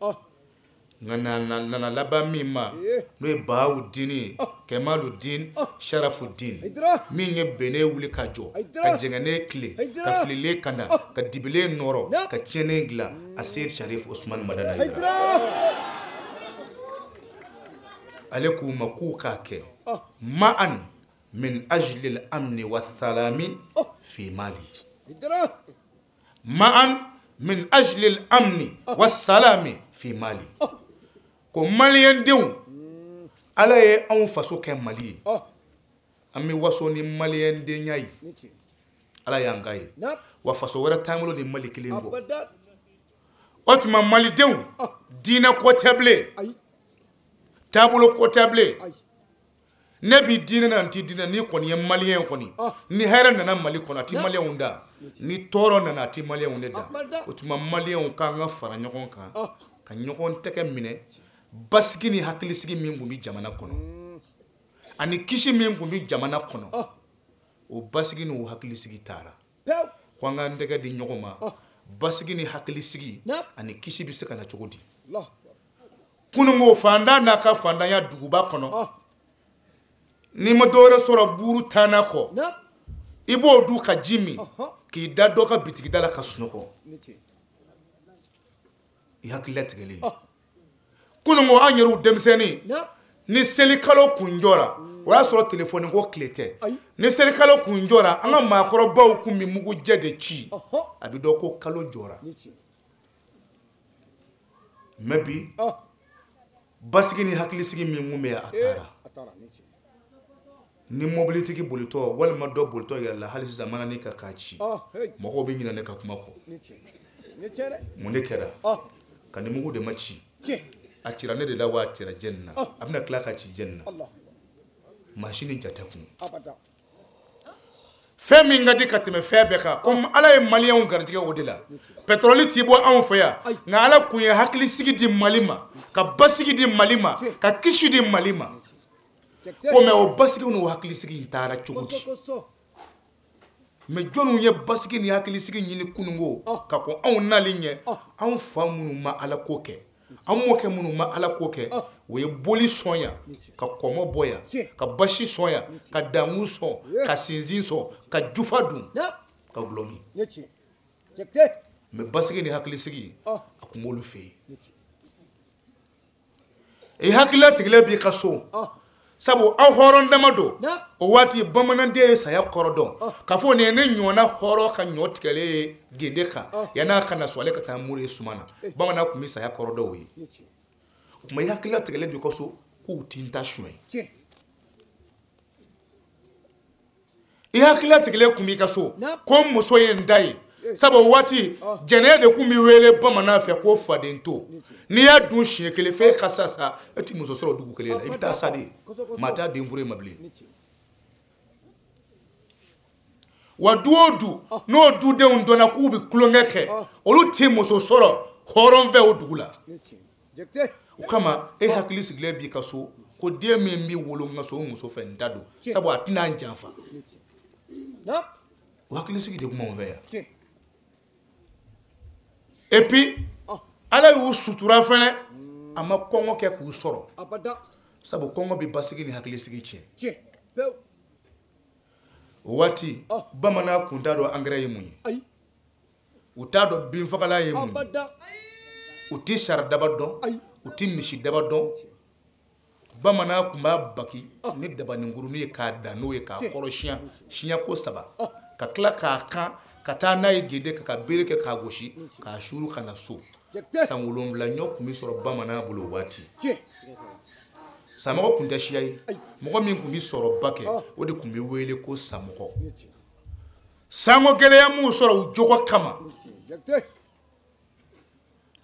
nka nana laban min ma n'o ye Bahawudini ye Kɛmaludin Sharafudin min ye bɛnɛ wuli ka jɔ ka jɛngɛnen tilen ka fililen kanda ka dibilen nɔrɔ ka tiɲɛnen dilan a Seyidi Sharif Osman Madani Hayidara ale k'u ma k'u k'a kɛ ma'an min ajli al-amni wa salami fi Mali ma'an min ajli al-amni wa salami fi Mali ko maliyɛndenw Ala ye anw faso kɛ Mali ye an bɛ waso ni maliyɛndenya ye Ala y'an k'a ye wa faso wɛrɛ t'an bolo ni Mali kelen kɔ o tuma malidenw diinɛ ko tɛ bilen taabolo ko tɛ bilen ne bi diinɛ na n ti diinɛ n'i kɔni ye maliyɛn kɔni ni hɛrɛ nana Mali kɔnɔ a ti maliyɛnw da ni tɔɔrɔ nana a ti maliyɛnw de da o tuma maliyɛnw k'an ka fara ɲɔgɔn kan ka ɲɔgɔn tɛgɛ minɛ basigi ni hakilisigi min tun bɛ jamana kɔnɔ ani kisi min tun bɛ jamana kɔnɔ o basigi n'o hakilisigi taara ko an k'an tɛgɛ di ɲɔgɔn ma basigi ni hakilisigi ani kisi bɛ se ka na cogo di kununko fantan n'a ka fantanya duguba kɔnɔ n'i ma dɔwɛrɛ sɔrɔ buuru tanna kɔ i b'o dun ka ji min k'i da dɔ ka bitigida la ka sunɔgɔ i hakili latigɛlen kununko an yɛrɛw denmisɛnnin ni selikalo kun jɔra o y'a sɔrɔ telefɔni ko tile tɛ ni selikalo kun jɔra an ka maakɔrɔbaw kun bɛ mugujɛ de ci a bɛ dɔn ko kalo jɔra mais bi basigi ni hakilisigi min kun bɛ yan a taara ni mobilitigi bolitɔ walima dɔ bolitɔ yɛrɛ la hali sisan mana ni ka k'a ci mɔgɔw bɛ ɲinɛ ne ka kuma kɔ mun de kɛra ka ni mugu de ma ci a cira ne de la wa a cira jɛni na a bɛna tila ka ci jɛni na maa si ni jate kun fɛn min ka di ka tɛmɛ fɛn bɛɛ kan komi Ala ye maliyɛnw garijɛgɛ o de la pétrole ti bɔ anw fɛ yan nka Ala kun ye hakilisigi di Mali ma ka basigi di Mali ma ka kisi di Mali ma ko mais o basigi n'o hakilisigi in taara cogo di mais jɔnniw ye basigi ni hakilisigi ɲini kununko ka kɔn anw nali ɲɛ anw fa minnu ma Ala ko kɛ an mɔkɛ minnu ma Ala ko kɛ o ye boli sɔn yan ka kɔmɔ bɔ yan ka basi sɔn yan ka dankun sɔn ka sinsin sɔn ka jufa dun ka gulɔ min mais basigi ni hakilisigi a kun b'olu fɛ yen i hakililatigɛlen b'i ka so sabu aw hɔrɔn dama don o waati bamananden ye saya kɔrɔ dɔn k'a fɔ nin ye ne ɲɔgɔnna hɔrɔn ka ɲɔ tigɛlen ye gende kan yann'a ka na so ale ka taa muru ye suma na bamanan tun bɛ saya kɔrɔ dɔn o ye o tuma i hakililatigɛlen b'i ka so k'u t'i ta suɲɛ I hakililatigɛlen tun b'i ka so ko n muso ye n da ye sabu o waati jɛnɛya de tun bɛ wele bamanan fɛ ko faden to n'i y'a dun siɲɛ kelen f'e ka sa sa e tɛ muso sɔrɔ dugu kelen na i bɛ taa sa de maa t'a den furu e ma bilen wa du o du n'o dudenw dɔnna k'u bɛ tulonkɛ kɛ olu tɛ muso sɔrɔ hɔrɔn fɛ o dugu la o kama e hakili sigilen b'i ka so ko den min bɛ wolo n ka so o muso fɛ n ta don sabu a tɛna n janfa o hakilisigi de tun b'anw fɛ yan et puis ala y'u sutura fɛnɛ a ma kɔngɔ kɛ k'u sɔrɔ sabu kɔngɔ bɛ basigi ni hakilisigi tiɲɛ o waati bamanan kun t'a dɔn angɛrɛ ye mun ye u t'a dɔn binfagalan ye mun ye u tɛ saridaba dɔn u tɛ misidaba dɔn bamanan tun b'a baki ni dabaninkurunin ye k'a dan n'o ye k'a kɔrɔ siɲɛ siɲɛ ko saba ka tila k'a kan ka taa n'a ye gende kan ka bere kɛ k'a gosi k'a suuru ka na so san 7 ɲɔ tun bɛ sɔrɔ bamanan bolo o waati samɔgɔ tun tɛ siya ye mɔgɔ min tun bɛ sɔrɔba kɛ o de tun bɛ wele ko samɔgɔ sanko gɛlɛya m'u sɔrɔ u jogo kama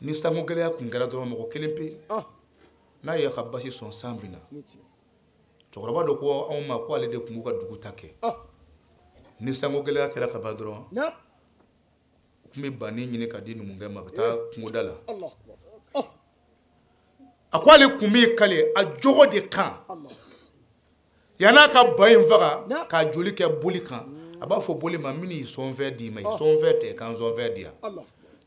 ni sanko gɛlɛya tun kɛra dɔrɔn mɔgɔ kelen pe n'a y'a ka basi sɔn san bɛ na cɛkɔrɔba dɔ ko anw ma ko ale de tun b'u ka dugu ta kɛ ni sanko gɛlɛya kɛra ka ban dɔrɔn u tun bɛ banni ɲini ka di numukɛ ma a bɛ taa kungoda la a ko ale tun b'i kale a jogo de kan yann'a ka ba in faga k'a joli kɛ boli kan a b'a fɔ boli ma n bɛn'i sɔnfɛn d'i ma i sɔnfɛn tɛ k'an sɔnfɛn di yan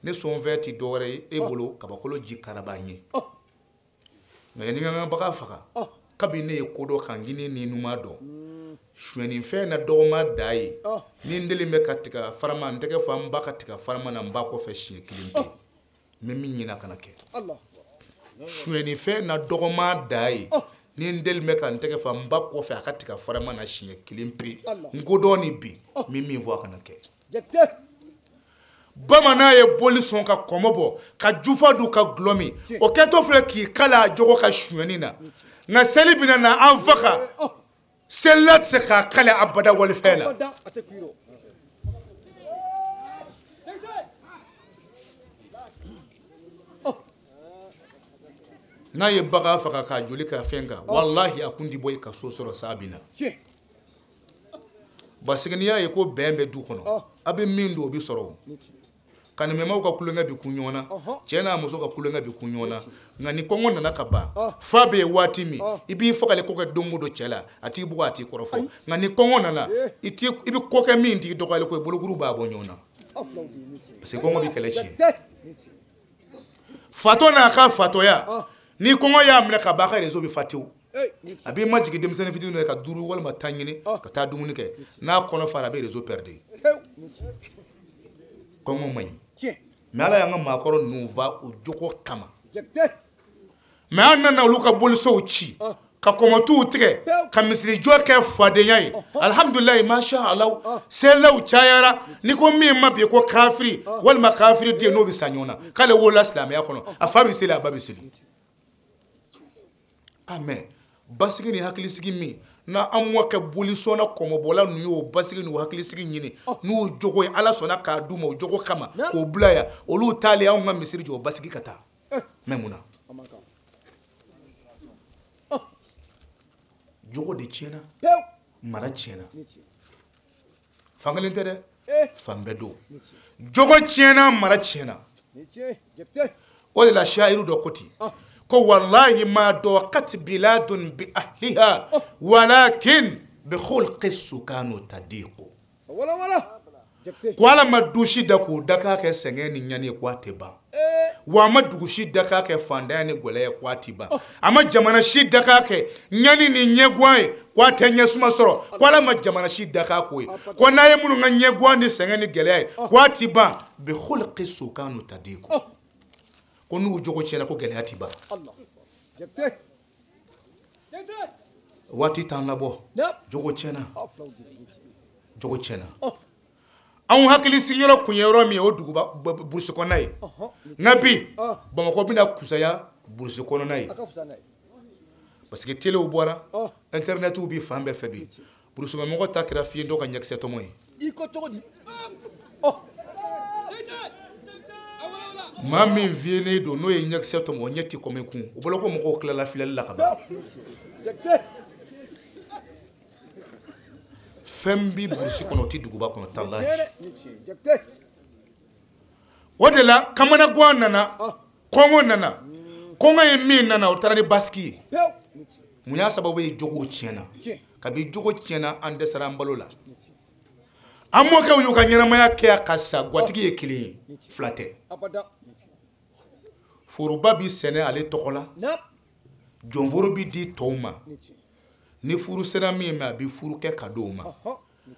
ne sɔnfɛn tɛ dɔwɛrɛ ye e bolo kabakolo ji karaba n ye nka ni n ka bagan faga kabini ne ye ko dɔn ka n kini ni numan dɔn sonyɛnifɛn na dɔgɔma da ye ni n deli bɛ ka tiga farama n tɛgɛ fa n ba ka tiga farama na n ba kɔfɛ siɲɛ kelen pe n bɛ min ɲini a kana kɛ sonyɛnifɛn na dɔgɔma da ye ni n deli bɛ ka n tɛgɛ fa n ba kɔfɛ a ka tiga farama na siɲɛ kelen pe n kodɔn ni bi n bɛ min fɔ a kana kɛ bamanan ye boli sɔn ka kɔmɔ bɔ ka jufa don ka gulɔ min o kɛtɔ filɛ k'i kala a jogo ka sonyɛni na nka seli bɛna na an faga selila tɛ se k'a kale abada walifɛn na n'a ye bagan faga k'a joli k'a fɛn kan walahi a kun ti bɔ i ka so sɔrɔ saa bɛ na parce que n'i y'a ye ko bɛn bɛ du kɔnɔ a bɛ min don o bɛ sɔrɔ o kanimɛmaw ka kulonkɛ bɛ kun ɲɔgɔn na cɛ n'a muso ka kulonkɛ bɛ kun ɲɔgɔn na nka ni kɔngɔ nana ka ban fa bɛ yen waati min i b'i fagali ko kɛ don o don cɛ la a t'i bugɔ a t'i kɔrɔfɔ nka ni kɔngɔ nana i bɛ ko kɛ min t'i dɔgɔyali ko ye bolokuru b'a bɔ ɲɔgɔn na parce que kɔngɔ bɛ kɛlɛ tiɲɛ fatɔ n'a ka fatɔya ni kɔngɔ y'a minɛ ka ban a ka réseau bɛ fa tewu a b'i majigin denmisɛnnin fitinin dɔ ye ka 5 walima 10 ɲini ka taa dumuni kɛ n'a kɔnɔ fara a bɛ réseau perdre kɔngɔ man ɲi mais ala y'an ka maakɔrɔ ninnu fa o jogo kama mais an nana olu ka bolisow ci ka kɔmɔtuw tigɛ ka misirijɔ kɛ fadenya ye alihamudulilayi masha Allah selilaw cayara n'i ko min ma bi ko kafiri walima kafiri den n'o bɛ sa ɲɔgɔn na k'ale wolola silamɛya kɔnɔ a fa bɛ seli a ba bɛ seli ah mais basigi ni hakilisigi min na an mɔkɛ bolisɔnna kɔmɔbɔla ninnu y'o basigi n'o hakilisigi ɲini n'u jogo ye ala sɔnna k'a d'u ma o jogo kama k'o bila yan olu taalen anw ka misiri jɔ o basigi ka taa mais mun na jogo de tiɲɛna mara tiɲɛna fan kelen tɛ dɛ fan bɛɛ don jogo tiɲɛna mara tiɲɛna o de la shayiru dɔ ko ten ko wallahi ma daqat biladun bi ahliha walakin bi khulqi sukanu tadiqu ko ala ma dusi da k'o da k'a kɛ sɛgɛn ni ɲani ye ko a tɛ ban wa a ma dugu si da k'a kɛ fantanya ni gɛlɛya ye ko a tɛ ban a ma jamana si da k'a kɛ ɲani ni ɲɛguwan ye ko a tɛ ɲɛsuma sɔrɔ ko ala ma jamana si da k'a k'o ye ko n'a ye minnu ka ɲɛguwan ni sɛgɛn ni gɛlɛya ye ko a tɛ ban bi khulqi sukanu tadiqu ko n'u jogo tiɲɛna ko gɛlɛya ti ban waati t'an labɔ jogo tiɲɛna jogo tiɲɛna anw hakili sigiyɔrɔ kun ye yɔrɔ min ye o duguba burusi kɔnɔna ye nka bi bamakɔ bɛna kusaya burusi kɔnɔna ye parce que telew bɔra internetiw bi fan bɛɛ fɛ bi Burusukɔnɔmɔgɔ ta kɛra fiyentɔ ka ɲɛkisɛ tɔmɔ ye. I ko cogo di? Maa min fiyennen don n'o ye ɲɛkisɛ tɔmɔ, o ɲɛ ti kɔmi kun. O bolo ko mɔgɔw tilala filɛli la ka ban. Fɛn bi burusi kɔnɔ, o ti duguba kɔnɔ talahi. O de la kamanagan nana, kɔngɔ nana. Kɔngɔ ye min nana, o taara ni basigi ye. Mun y'a sababu ye? Jogow tiɲɛna. Kabi jogo tiɲɛna, an dɛsɛra an balo la. An mɔkɛw y'u ka ɲɛnamaya kɛ ka sa, gatigi ye kelen ye, fila tɛ. Foroba bi sɛnɛ ale tɔgɔ la, jɔnforo bi di tɔw ma. Ni furu sera min ma, a bi furu kɛ ka d'o ma.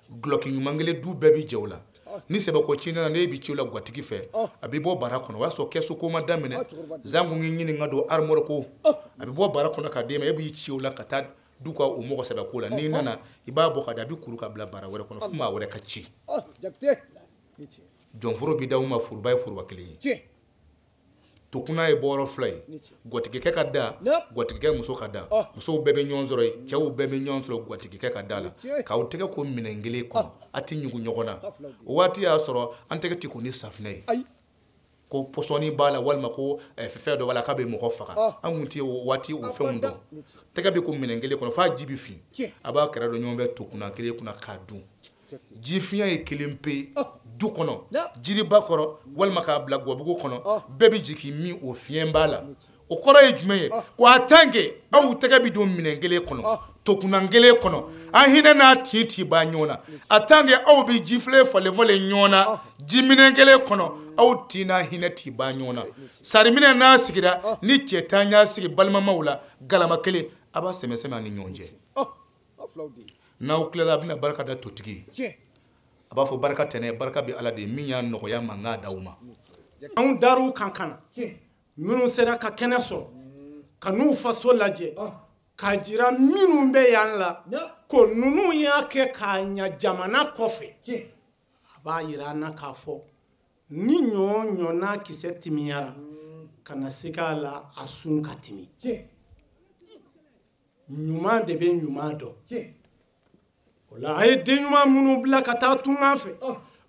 Dulɔki ɲuman kelen du bɛɛ bi jɛ o la. Ni sɛbɛko ci nana, n'e bi ci o la gatigi fɛ, a bi bɔ bara kɔnɔ. O y'a sɔrɔ kɛsu ko ma daminɛ, zanku k'i ɲininka don arimɔri ko, a bi bɔ bara kɔnɔ ka d'e ma, e b'i ci o la ka taa du ka o mɔgɔ sɛbɛ ko la. N'i nana, i b'a bɔ ka di, a bi kuru ka bila bara wɛrɛ kɔnɔ fo maa wɛrɛ ka ci. Jɔnforo bi d'aw ma, foroba ye foroba kelen ye. Tokuna ye bɔyɔrɔ fila ye, gwatigikɛ ka da, gwatigikɛ muso ka da. Musow bɛɛ bɛ ɲɔgɔn sɔrɔ yen, cɛw bɛɛ bɛ ɲɔgɔn sɔrɔ gwatigikɛ ka da la. K'aw tɛgɛ ko minɛn kelen kɔnɔ, a tɛ ɲugu ɲɔgɔn na. O waati y'a sɔrɔ an tɛgɛ tɛ ko ni safinɛ ye, ko pɔsɔni b'a la walima ko fɛn dɔ b'a la k'a bɛ mɔgɔ faga. An kun tɛ o waati o fɛnw dɔn. Tɛgɛ bɛ ko minɛn kelen kɔnɔ f'a ji bɛ fin, a b'a kɛrɛ don ɲɔgɔn fɛ tokuna kelen kunna k'a dun. Jifiɲɛ ye kelen pe du kɔnɔ, jiriba kɔrɔ walima k'a bila guwabugu kɔnɔ, bɛɛ bɛ jigin min o fiɲɛ b'a la. O kɔrɔ ye jumɛn ye? Ko a tant que aw tɛgɛ bɛ don minɛn kelen kɔnɔ, tokunan kelen kɔnɔ, an hinɛ n'a tin ti ban ɲɔgɔn na. A tant que aw bɛ jifilen falen falen ɲɔgɔn na, jiminɛn kelen kɔnɔ, aw tin n'a hinɛ ti ban ɲɔgɔn na. Sariminɛ n'a sigira, ni cɛ tan y'a sigi balimamaw la, galama kelen, a b'a sɛmɛ sɛmɛ a ni ɲɔgɔn cɛ. N'aw tilala, a bɛna barika da totigi ye. A b'a fɔ barika tɛnɛ, barika bɛ Ala de ye, min y'a nɔgɔya ma, n k'a d'aw ma. Anw dar'u kan ka na, minnu sera ka kɛnɛ sɔrɔ, ka n'u faso lajɛ, k'a jira minnu bɛ yan la ko ninnu y'a kɛ k'a ɲa jamana kɔfɛ. A b'a jira an na k'a fɔ ni ɲɔ ɲɔ n'a kisɛ timiyara, ka na se k'a la a sun ka timi. Ɲuman de bɛ ɲuman dɔn. O la a ye den ɲuman minnu bila ka taa tunga fɛ,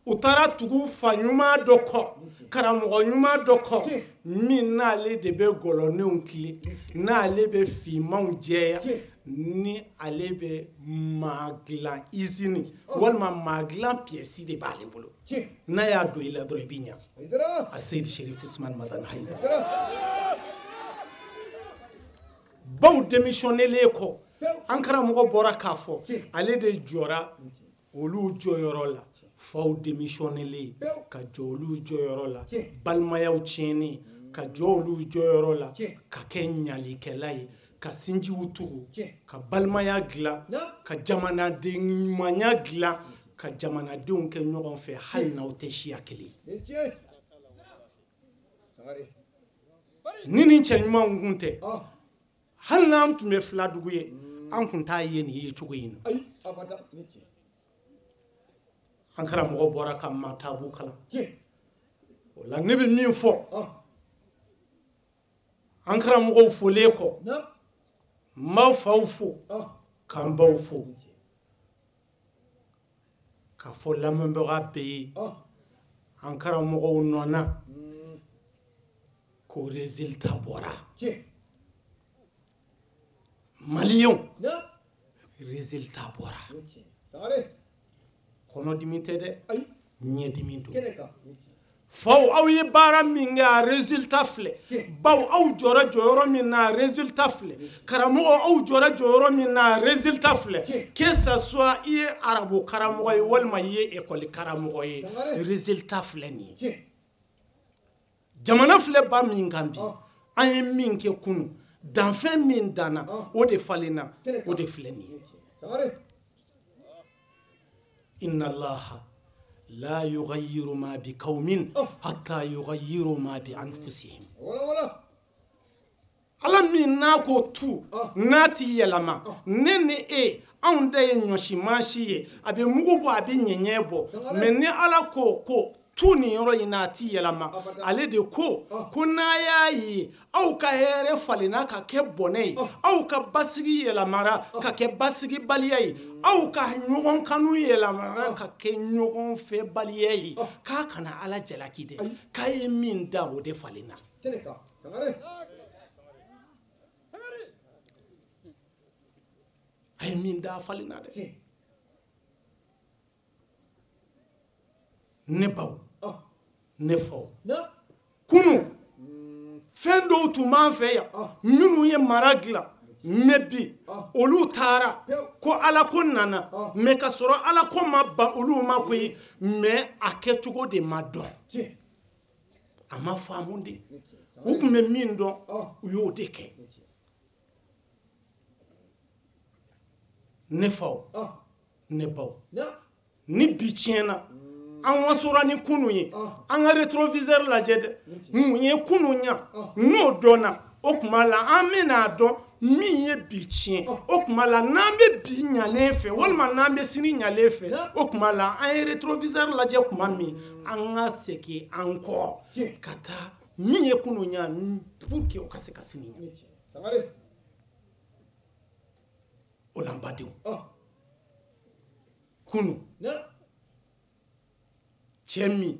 u taara tugu fa ɲuman dɔ kɔ, karamɔgɔ ɲuman dɔ kɔ, min n'ale de bɛ gɔlɔnenw tilen, n'ale bɛ finmanw jɛya, ni ale bɛ maa dilan izini walima maa dilan piyɛsi de b'ale bolo. N'a y'a don i la dɔrɔn i b'i ɲa. A Seyidi Sherif Usman Madani Hayidara. Baw démissionnelen kɔ, an karamɔgɔ bɔra k'a fɔ ale de jɔra olu jɔyɔrɔ la. Faw démissionnelen ka jɔ olu jɔyɔrɔ la, balimayaw tiɲɛnen ka jɔ olu jɔyɔrɔ la, ka kɛ ɲalikɛla ye, ka sinjiw tugu, ka balimaya dilan, ka jamanaden ɲumanya dilan, ka jamanadenw kɛ ɲɔgɔn fɛ hali n'aw tɛ siya kelen ye. Ni nin cɛ ɲumanw kun tɛ, hali n'an tun bɛ filadugu ye, an kun t'a ye nin ye cogo in na. An karamɔgɔ bɔra ka matabu kalan. O la ne bɛ min fɔ, an karamɔgɔw folen kɔ, n b'aw faw fo, k'an baw fo, k'a fɔ lamɛnbaga bɛɛ ye, an karamɔgɔw nɔ na ko résultat bɔra. Maliyɛnw, résultat bɔra. Kɔnɔdimi tɛ dɛ, ɲɛdimi don. Faw, aw ye baara min kɛ, a résultat filɛ. Baw, aw jɔra jɔyɔrɔ min na, a résultat filɛ. Karamɔgɔ, aw jɔra jɔyɔrɔ min na, a résultat filɛ. Que ça soit i ye arabu karamɔgɔ ye walima i ye école karamɔgɔ ye, résultat filɛ nin ye. Jamana filɛ ba min kan bi, an ye min kɛ kunun, danfɛn min danna, o de falenna, o de filɛ nin ye. Inna Allaha la yughayyiru ma bi qaumin hatta yughayyiru ma bi anfusihim. Ala min n'a ko tu, n'a ti yɛlɛma, ne ni e, anw da ye ɲɔsi maasi ye, a bɛ mugu bɔ, a bɛ ɲɛɲɛ bɔ, mais ni Ala ko ko Tu nin yɔrɔ in na a ti yɛlɛma ale de ko ko n'a y'a ye aw ka hɛrɛ falenna ka kɛ bɔnɛ ye aw ka basigi yɛlɛmara ka kɛ basigibaliya ye aw ka ɲɔgɔn kanu yɛlɛmara ka kɛ ɲɔgɔn fɛbaliya ye k'a kana ala jalaki dɛ k'a ye min da o de falenna. A ye min da a falenna dɛ. Ne baw ne faw kunu fɛn dɔw tun b'an fɛ yan minnu ye mara dilan mais bi olu taara ko ala ko nana mais ka sɔrɔ ala ko ma ban olu ma koyi mais a kɛcogo de ma dɔn a ma faamu de u tun bɛ min dɔn u y'o de kɛ. Ne faw ne baw ni bi tiɲɛna an wasora ni kunu ye an ka rétroviseur lajɛ dɛ mun ye kunu ɲa n'o dɔnna o tuma la an bɛna dɔn min ye bi tiɲɛ o tuma la n'an bɛ bi ɲalen fɛ walima n'an bɛ sini ɲalen fɛ o tuma la an ye rétroviseur lajɛ tuma min an ka segin an kɔ ka taa min ye kunu ɲa pour que o ka se ka sini ɲa. O la n badenw kunu cɛ min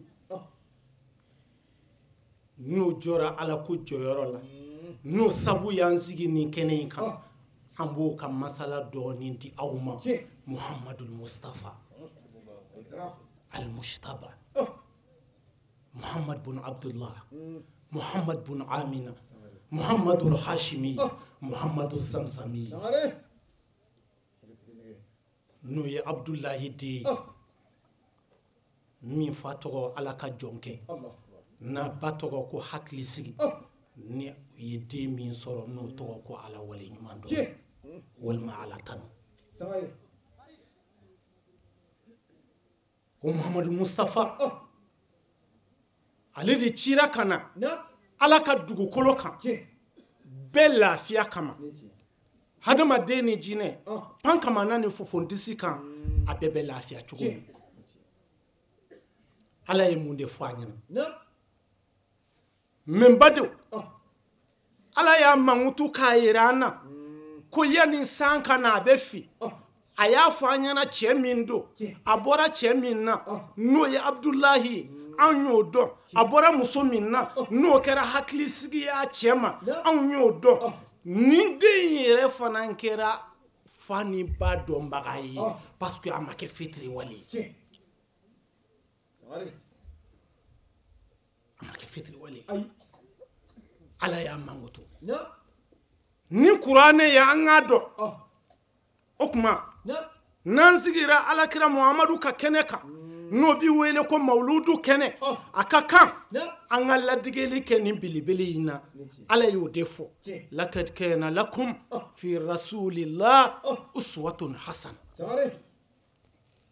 n'o jɔra ala ko jɔyɔrɔ la n'o sabu y'an sigi nin kɛnɛ in kan an b'o ka masala dɔɔnin di aw ma Muhamadul Mustafa al-Mushtaba Muhammad bun Abdullah Muhammad bun Amina Muhammadul Hashimi Muhammadul Zamzami n'o ye Abdulahi den ye min fa tɔgɔ ala ka jɔn kɛ n'a ba tɔgɔ ko hakili sigi ni u ye den min sɔrɔ n'o tɔgɔ ko ala wale ɲuman dɔn walima ala tanu ko Muhammadu Mustafa ale de cira ka na ala ka dugukolo kan bɛɛ lafiya kama hadamaden ni jinɛ pan kamana ni fofondisi kan a bɛɛ bɛ lafiya cogo min. Ala ye mun de fɔ a ɲɛna mɛ n badenw ala y'a mankutu k'a yira an na ko yanni san ka na a bɛ fin a y'a fɔ an ɲɛna cɛ min don a bɔra cɛ min na n'o ye Abudulayi ye an y'o dɔn a bɔra muso min na n'o kɛra hakilisigi y'a cɛ ma anw y'o dɔn nin den in yɛrɛ fana kɛra fa ni ba dɔnbaga ye parce que a ma kɛ fitiriwale ye. A ma kɛ fitiriwale ye. Ala y'a mankutu ni kuranɛ ye an k'a dɔn o tuma n'an sigira alakira Muhamadu ka kɛnɛ kan n'o bi wele ko mawuludu kɛnɛ a ka kan an ka ladegeli kɛ nin belebele in na ala y'o de fɔ lakad kana lakum fi rasulillah uswatun hasan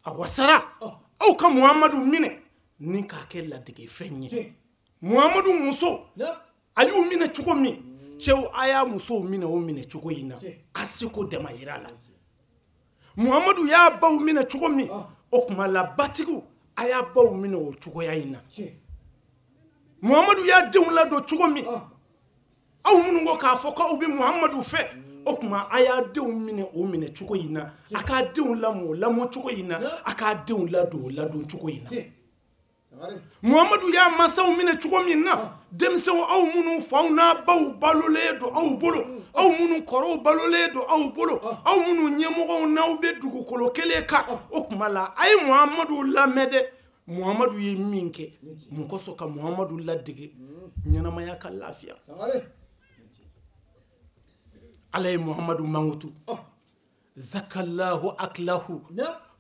a wasara aw ka Muhamadu minɛ ni k'a kɛ ladege fɛn ye Muhamadu muso a y'u minɛ cogo min cɛw a y'a musow minɛ o minɛ cogo in na a seko dama yira la Muhamadu y'a baw minɛ cogo min o tuma la batigiw a y'a baw minɛ o cogoya in na Muhamadu y'a denw ladon cogo min aw minnu ko k'a fɔ k'aw bɛ Muhamadu fɛ o tuma a y'a denw minɛ o minɛ cogo in na a k'a denw lamɔ o lamɔ cogo in na a k'a denw ladon o ladon cogo in na Muhamadu y'a mansaw minɛ cogo min na denmisɛnw aw minnu faw n'a baw balolen don aw bolo aw minnu kɔrɔw balolen don aw bolo aw minnu ɲɛmɔgɔw n'aw bɛ dugukolo kelen kan o tuma la a ye Muhamadu lamɛn dɛ Muhamadu ye min kɛ mun kosɔn ka Muhamadu ladege ɲɛnamaya ka lafiya ala ye Muhamadu mankutu zakallahu aklahu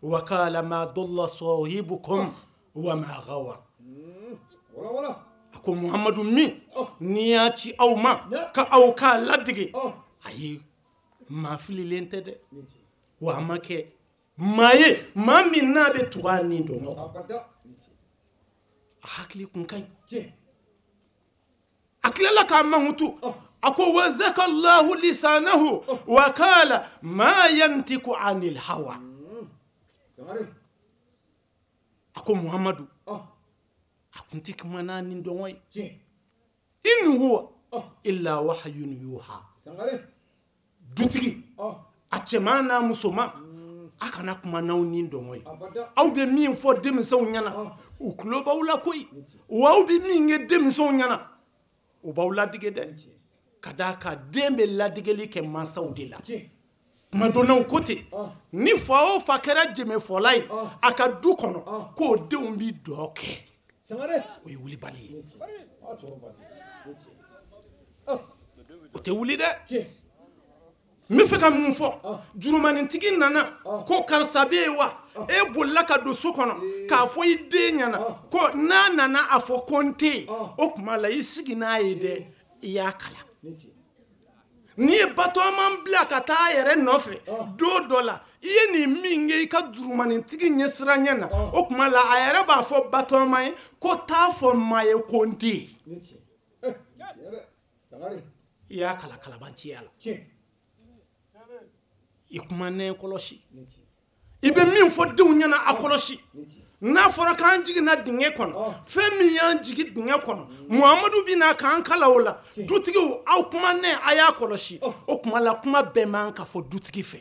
wa kala ma dalla sahibukum wa ma gawa a ko Muhamadu min n'i y'a ci aw ma ka aw k'a ladege ayi maa fililen tɛ dɛ wa a ma kɛ maa ye maa min n'a bɛ tugu a ni dɔn kɔ a hakili kun ka ɲi a tilala k'a mankutu a ko wa zakallahu lisanahu wa kala ma yantiku anil hawa a ko Muhamadu tun tɛ kuma n'a ni dɔngɔ ye. In huwa illa wahyun yuha. Dutigi a cɛman n'a musoman a kana kuma n'aw ni dɔngɔ ye. Aw bɛ min fɔ denmisɛnw ɲɛna u tulo b'aw la koyi, wa aw bɛ min kɛ denmisɛnw ɲɛna u b'aw ladege dɛ. Ka d'a kan den bɛ ladegeli kɛ mansaw de la. Kuma dɔnnaw ko ten, ni fa o fa kɛra jɛmɛfɔla ye a ka du kɔnɔ k'o denw bi dɔ kɛ, o ye wulibali ye. O tɛ wuli dɛ. N bɛ fɛ ka mun fɔ, jurumanintigi nana ko karisa bɛ yen wa, e bolila ka don so kɔnɔ k'a fɔ i den ɲɛna ko n'a nana a fɔ ko n tɛ yen, o tuma la i sigi n'a ye dɛ, i y'a kalan. N'i ye batɔman bila ka taa a yɛrɛ nɔfɛ don dɔ la, i ye nin min kɛ i ka jurumanintigi ɲɛsiranɲɛ na, o tuma la a yɛrɛ b'a fɔ batɔman ye ko taa fɔ maa ye ko n tɛ yen. I y'a kalan kalabanciya la. I kuma nɛ kɔlɔsi, i bɛ min fɔ denw ɲɛna a kɔlɔsi. N'a fɔra k'an jiginna dingɛ kɔnɔ, fɛn min y'an jigin dingɛ kɔnɔ, Muhamadu bɛ na k'an kalan o la. Dutigiw aw kuma nɛ a y'a kɔlɔsi. O kuma la kuma bɛɛ man ka fɔ dutigi fɛ,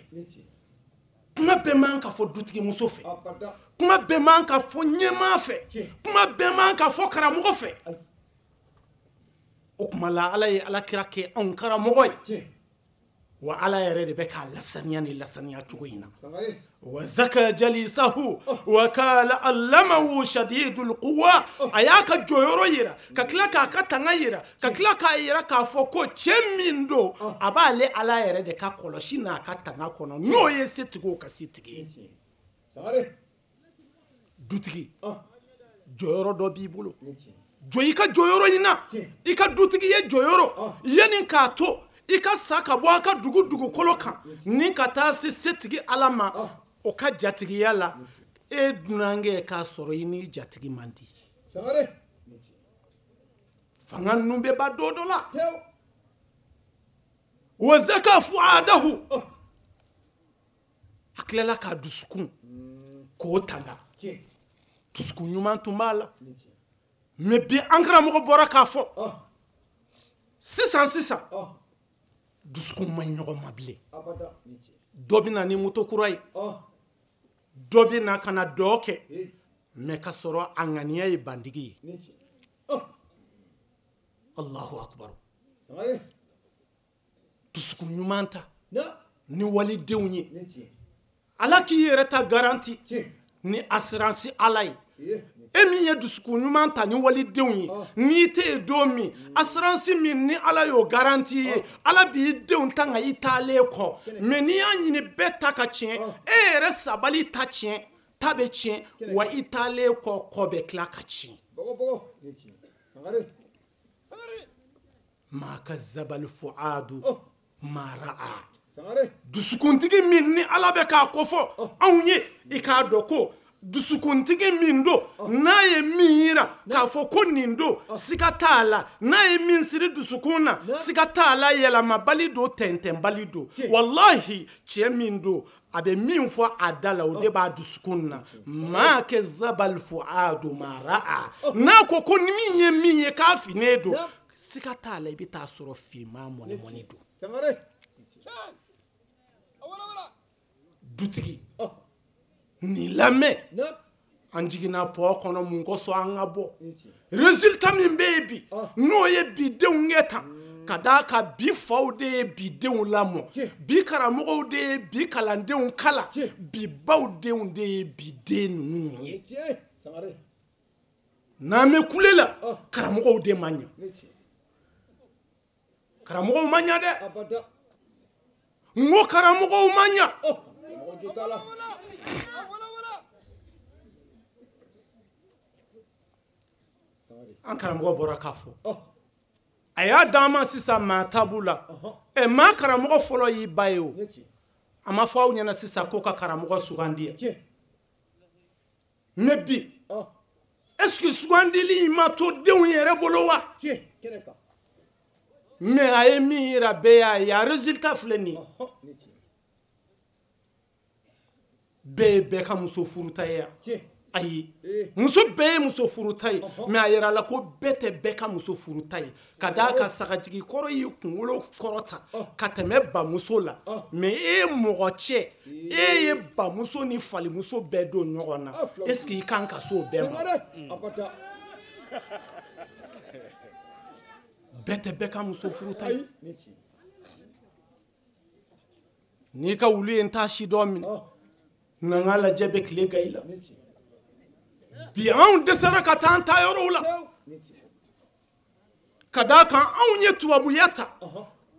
kuma bɛɛ man ka fɔ dutigi muso fɛ, kuma bɛɛ man ka fɔ ɲɛmaa fɛ, kuma bɛɛ man ka fɔ karamɔgɔ fɛ. O kuma la Ala ye Alakira kɛ anw karamɔgɔ ye. Wa Ala yɛrɛ de bɛ k'a lasaniya ni lasaniya cogo in na. Wa zaka jalisahu wa kala allamahu shadidul quwa. A y'a ka jɔyɔrɔ yira, ka tila k'a ka tanga yira, ka tila k'a yira k'a fɔ ko cɛ min don, a b'ale Ala yɛrɛ de ka kɔlɔsi n'a ka tanga kɔnɔ, n'o ye setigiw ka setigi ye. Dutigi, jɔyɔrɔ dɔ b'i bolo, jɔ i ka jɔyɔrɔ in na. I ka dutigi ye jɔyɔrɔ yanni k'a to i ka sa ka bɔ a ka dugu dugukolo kan ni ka taa se setigi Ala ma o ka jatigiya la. E dunankɛ k'a sɔrɔ i ni jatigi man di. Fanga ninnu bɛ ban don dɔ la. Wa zaka fuadahu, a tilala k'a dusukun k'o tanga. Dusukun ɲuman tun b'a la. Mais bi an karamɔgɔ bɔra k'a fɔ sisan sisan dusukun ma ɲi ɲɔgɔn ma bilen. Dɔ bɛ na ni moto kura ye, dɔ bɛ na ka na dɔ kɛ, mais ka sɔrɔ a ŋaniya ye bandigi ye. Allahu akbar. Dusukun ɲuman ta ni walidenw ye. Ala k'i yɛrɛ ta garanti ni assurance Ala ye. E min ye dusukun ɲuman ta ni walidenw ye, n'i tɛ yen don min, assurance min ni Ala y'o garanti ye, Ala b'i denw ta nka i taalen kɔ. Mais n'i y'a ɲini bɛɛ ta ka tiɲɛ, e yɛrɛ sabali ta tiɲɛ, ta bɛ tiɲɛ, wa i taalen kɔ kɔ bɛ tila ka tiɲɛ. Maa kazzabal fuadu maa ra'a. Dusukuntigi min ni Ala bɛ k'a kofɔ anw ye, i k'a dɔn ko dusukuntigi min don, n'a ye min yira k'a fɔ ko nin don, siga t'a la. N'a ye min siri dusukun na, siga t'a la, yɛlɛmabali don, tɛntɛnbali don. Walahi cɛ min don, a bɛ min fɔ a da la, o de b'a dusukun na. Maa kazzabal fuadu maa ra'a. N'a ko ko min ye min ye k'a finnen don, siga t'a la, i bɛ taa sɔrɔ finman mɔni don. Dutigi, nin lamɛn, an jiginna pɔ kɔnɔ mun kosɔn an ka bɔ. Résultat min bɛ yen bi, n'o ye bi denw kɛ tan, ka d'a kan bi faw de ye bi denw lamɔ, bi karamɔgɔw de ye bi kalandenw kalan, bi baw denw de ye bi den ninnu ye. N'an bɛ kule la, karamɔgɔw de man ɲɛ. Karamɔgɔw man ɲɛ dɛ. N ko karamɔgɔw man ɲɛ. An karamɔgɔ bɔra k'a fɔ, a y'a d'an ma sisan maa taabolo la. Ɛ maa karamɔgɔ fɔlɔ y'i ba ye o. A ma fɔ aw ɲɛna sisan ko ka karamɔgɔ sugandi. Mais bi, est-ce que sugandili in ma to denw yɛrɛ bolo wa? Mais a ye min yira bɛɛ y'a ye, a résultat filɛ nin ye. Bɛɛ ye bɛɛ ka muso furuta ye yan. Ayi, muso bɛɛ ye muso furuta ye, mais a yɛrɛ la ko bɛɛ tɛ bɛɛ ka muso furuta ye. Ka d'a kan sagajigi kɔrɔ y'i kunkolo kɔrɔta ka tɛmɛ bamuso la, mais e ye mɔgɔ cɛ, e ye bamuso ni falimuso bɛɛ don ɲɔgɔn na, est ce que i kan ka s'o bɛɛ ma? Bɛɛ tɛ bɛɛ ka muso furuta ye. N'i ka wulu ye n t'a si dɔn minɛ, na n k'a lajɛ bɛ tile ga i la. Bi anw dɛsɛra ka taa an ta yɔrɔw la, ka d'a kan anw ye tubabuya ta,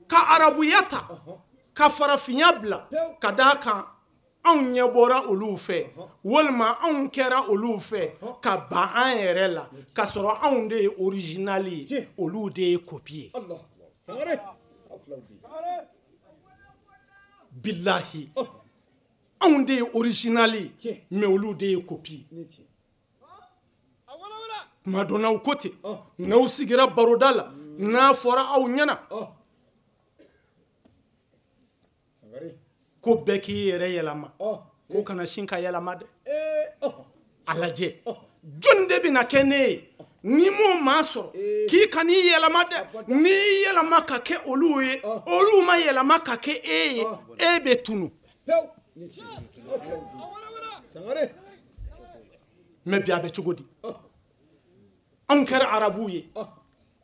ka arabuya ta, ka farafinya bila, ka d'a kan anw ɲɛ bɔra olu fɛ, walima anw kɛra olu fɛ ka ban an yɛrɛ la, ka sɔrɔ anw de ye original ye, olu de ye copie ye. Bilahi, anw de ye original ye, mais olu de ye copie ye. Tuma dɔ n'aw ko ten, n'aw sigira baroda la, n'a fɔra aw ɲɛna ko bɛɛ k'i yɛrɛ yɛlɛma, ko kana sin ka yɛlɛma dɛ. A lajɛ, jɔnni de bɛna kɛ ne ye n'i m'o maa sɔrɔ k'i kan'i yɛlɛma dɛ? N'i y'i yɛlɛma ka kɛ olu ye, olu ma yɛlɛma ka kɛ e ye, e bɛ tunu. Mais bi a bɛ cogo di? Anw kɛra arabuw ye,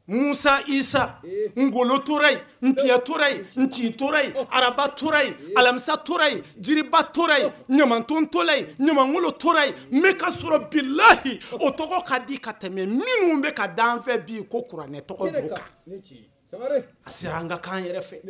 Musa, Isa, Ngolo tora yen, Ntiya tora yen, Nci tora yen, Araba tora yen, Alamisa tora yen, Jiriba tora yen, Ɲamanton tora yen, Ɲamangolo tora yen. Mais ka sɔrɔ bilahi o tɔgɔ ka di ka tɛmɛ minnu bɛ ka d'an fɛ bi ko kuranɛ tɔgɔ don kan. A sera an ka k'an yɛrɛ fɛ.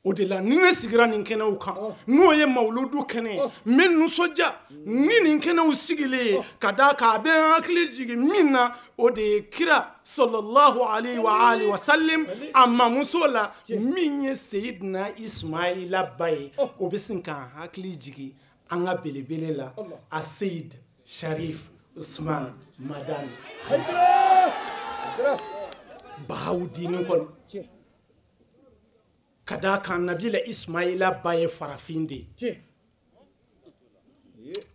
O de la ni ne sigira nin kɛnɛw kan, n'o ye mawuludu kɛnɛ ye, n bɛ nisɔndiya ni nin kɛnɛw sigilen ye, ka d'a kan a bɛ n hakili jigin min na, o de ye kira sallallahu alayhi wa alihi wa sallam a mamuso la min ye Seyidina Ismaila ba ye. O bɛ sin k'an hakili jigin an ka belebele la, a Seyid Sharif Usman Madani Bahawudini kɔni. Ka d'a kan Nabila Ismaila ba ye farafin de ye.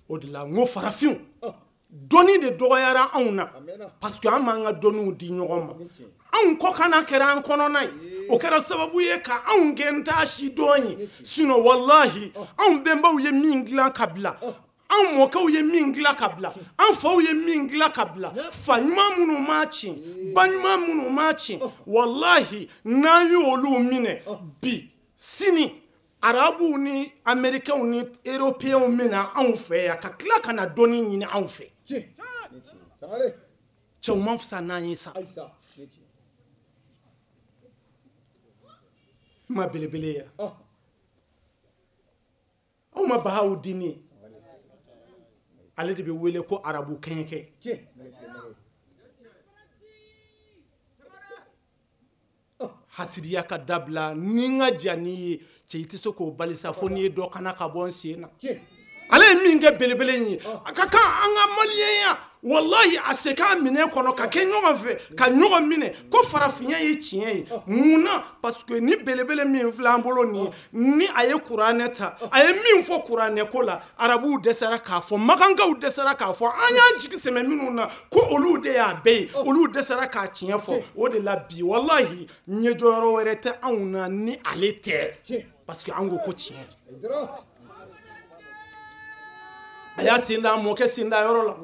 O de la n ko farafinw, dɔnni de dɔgɔyara anw na, parce que an m'an ka dɔnniw di ɲɔgɔn ma. Anw kɔkanna kɛra an kɔnɔna ye, o kɛra sababu ye ka anw kɛ n t'a si dɔn ye. Sinon walahi, anw bɛnbaw ye min dilan ka bila, anw mɔkɛw ye min dilan ka bila, an faw ye min dilan ka bila, fa ɲuman minnu m'a tiɲɛ, ba ɲuman minnu m'a tiɲɛ, walahi n'an y'olu minɛ bi, sini arabuw ni américains ni européens bɛna anw fɛ yan ka tila ka na dɔnni ɲini anw fɛ. Cɛw man fisa n'an ye sa. I ma belebele ye, aw ma Bahawudini, ale de bɛ wele ko arabu kɛɲɛkɛ. Hasidiya ka dabila, ni n ka ja n'i ye cɛ, i tɛ se k'o bali sa fo n'i ye dɔ kana ka bɔ n sen na. Ale ye min kɛ belebele in ye, a ka kan an ka maliyɛnya, walahi a se k'a minɛ kɔnɔ ka kɛ ɲɔgɔn fɛ, ka ɲɔgɔn minɛ ko farafinya ye tiɲɛ ye. Mun na? Parce que ni belebele min filɛ an bolo nin ye, ni a ye kuranɛ ta, a ye min fɔ kuranɛ ko la, arabuw dɛsɛra k'a fɔ, makankaw dɛsɛra k'a fɔ, an y'an jigi sɛmɛ minnu na ko olu de y'a bɛɛ ye, olu dɛsɛra k'a tiɲɛ fɔ. O de la bi walahi ɲɛjɔyɔrɔ wɛrɛ tɛ anw na ni ale tɛ, parce que an ko ko tiɲɛ. A y'a sen da a mɔkɛ sen da yɔrɔ la.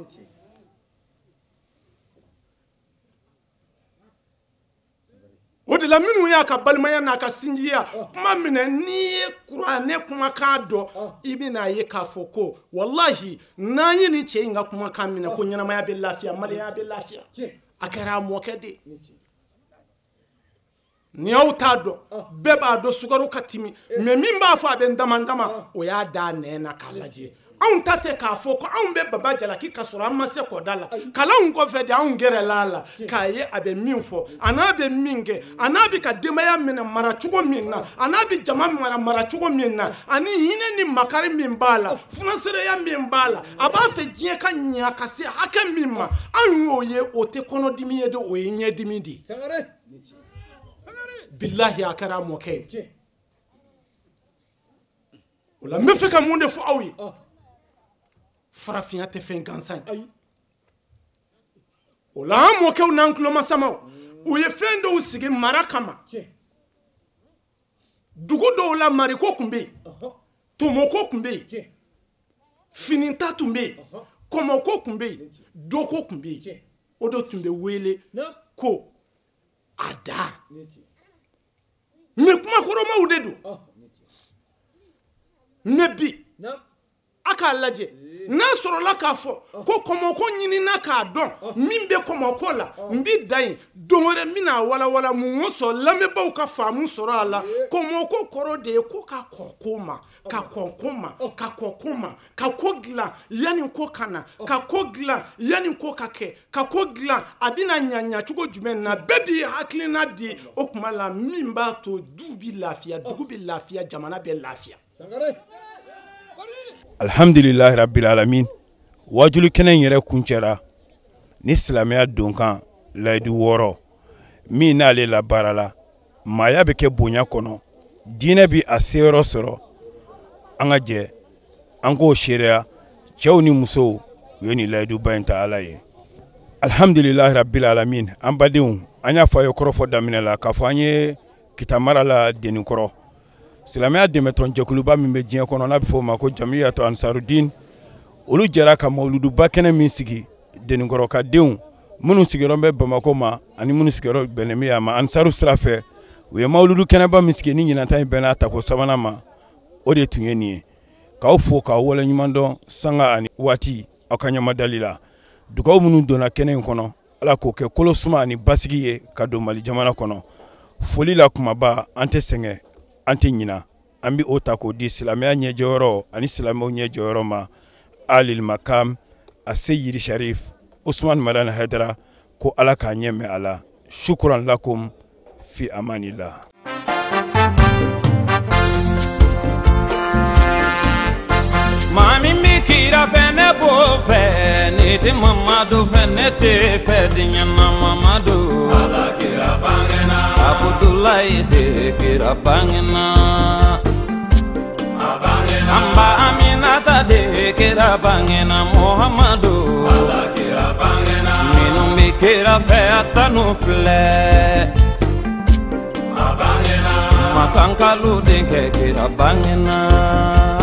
O de la minnu y'a ka balimaya n'a ka sinjiya kuma minɛ, n'i ye kuranɛ kumakan dɔn, i bɛna ye k'a fɔ ko walahi n'an ye nin cɛ in ka kumakan minɛ, ko ɲɛnamaya bɛ lafiya, maliyɛnya bɛ lafiya. A kɛra a mɔkɛ de ye. Ni aw t'a dɔn, bɛɛ b'a dɔn sukaro ka timi, mais min b'a fɔ a bɛ n dama dama, o y'a da nɛn na k'a lajɛ. Anw ta tɛ k'a fɔ ko anw bɛ baba jalaki ka sɔrɔ an ma se kɔda la. Kalanw kɔfɛ de anw gɛrɛla a la k'a ye a bɛ min fɔ, a n'a bɛ min kɛ, a n'a bɛ ka denbaya minɛ mara cogo min na, a n'a bɛ jama mara cogo min na, ani hinɛ ni makari min b'a la, funasereya min b'a la, a b'a fɛ diɲɛ ka ɲa ka se hakɛ min ma, anw y'o ye. O tɛ kɔnɔdimi ye dɛ, o ye ɲɛdimi de ye. Bilahi a kɛra a mɔkɛ ye. O la n bɛ fɛ ka mun de fɔ aw ye? Farafinya tɛ fɛn gansan ye. O la an mɔkɛw n'an tulomasamaw, u ye fɛn dɔw sigi mara kama. Dugu dɔw la mariko tun bɛ yen, tomoko tun bɛ yen, finita tun bɛ yen, kɔmɔko tun bɛ yen, doko tun bɛ yen. O de tun bɛ wele ko a da. Mais kumakɔrɔmaw de don. Mais bi a k'a lajɛ, n'a sɔrɔla k'a fɔ ko kɔmɔko ɲinina k'a dɔn min bɛ kɔmɔko la, n bɛ dan yen. Don wɛrɛ n bɛna walawala mun kosɔn lamɛnbaaw ka faamu sɔrɔ a la. Kɔmɔko kɔrɔ de ye ko ka kɔn ko ma, ka kɔn ko ma, ka kɔn ko ma, ka ko dilan yanni ko ka na, ka ko dilan yanni ko ka kɛ, ka ko dilan a bɛna ɲa ɲacogo jumɛn na. Bɛɛ b'i hakilina di o kuma la min b'a to du bɛ lafiya, dugu bɛ lafiya, jamana bɛ lafiya. Alhamdulilahi rabbil alamin. Wajulu kɛnɛ in yɛrɛ kuncɛra ni silamɛya donkan layidu 6 min n'ale labaara la, maaya bɛ kɛ bonya kɔnɔ, diinɛ bi a seyɔrɔ sɔrɔ. An ka jɛ an k'o seereya, cɛw ni musow u ye nin layiduba in ta Ala ye. Alhamdulilahi rabbil alamin. An badenw, an y'a fɔ a ye kɔrɔfɔ daminɛ la k'a fɔ an ye Kita mara la Denikɔrɔ. Silamɛya dɛmɛtɔn jɛkuluba min bɛ diɲɛ kɔnɔ n'a bɛ fɔ o ma ko Jamiyatu Ansarudin, olu jɛra ka mawuluduba kɛnɛ min sigi Denikɔrɔ ka denw minnu sigiyɔrɔ bɛ Bamakɔ ma ani minnu sigiyɔrɔ bɛnnen bɛ yan ma Ansaru sira fɛ, u ye mawuludu kɛnɛba min sigi ni ɲinanta in bɛnna tako sabanan ma, o de tun ye nin ye. K'aw fo k'aw waleɲuman dɔn sanga ani waati aw ka ɲamadali la. Dugawu minnu donna kɛnɛ in kɔnɔ, Ala k'o kɛ kolo suma ani basigi ye ka don Mali jamana kɔnɔ. Foli la kumaba, an tɛ sɛgɛn, an tɛ ɲina, an bɛ o ta k'o di silamɛya ɲɛjɔyɔrɔ ani silamɛw ɲɛjɔyɔrɔ ma. Alil Makam Aseyidi Sharif Usman Madani Hayidara, ko Ala k'a ɲɛ mɛn a la. Shukran lakum fi amanillah. Maa min bɛ kira fɛ ne b'o fɛ, ne tɛ Mamadu fɛ ne tɛ fɛ diɲɛ na Mamadu. Ala kira bangena. Abudulayi de kira bangena. A bangena. An ba Aminata de kira bangena Muhammadu. Ala kira bangena. Minnu bɛ kira fɛ a tanu filɛ. A bangena. Makankalu denkɛ kira bangena.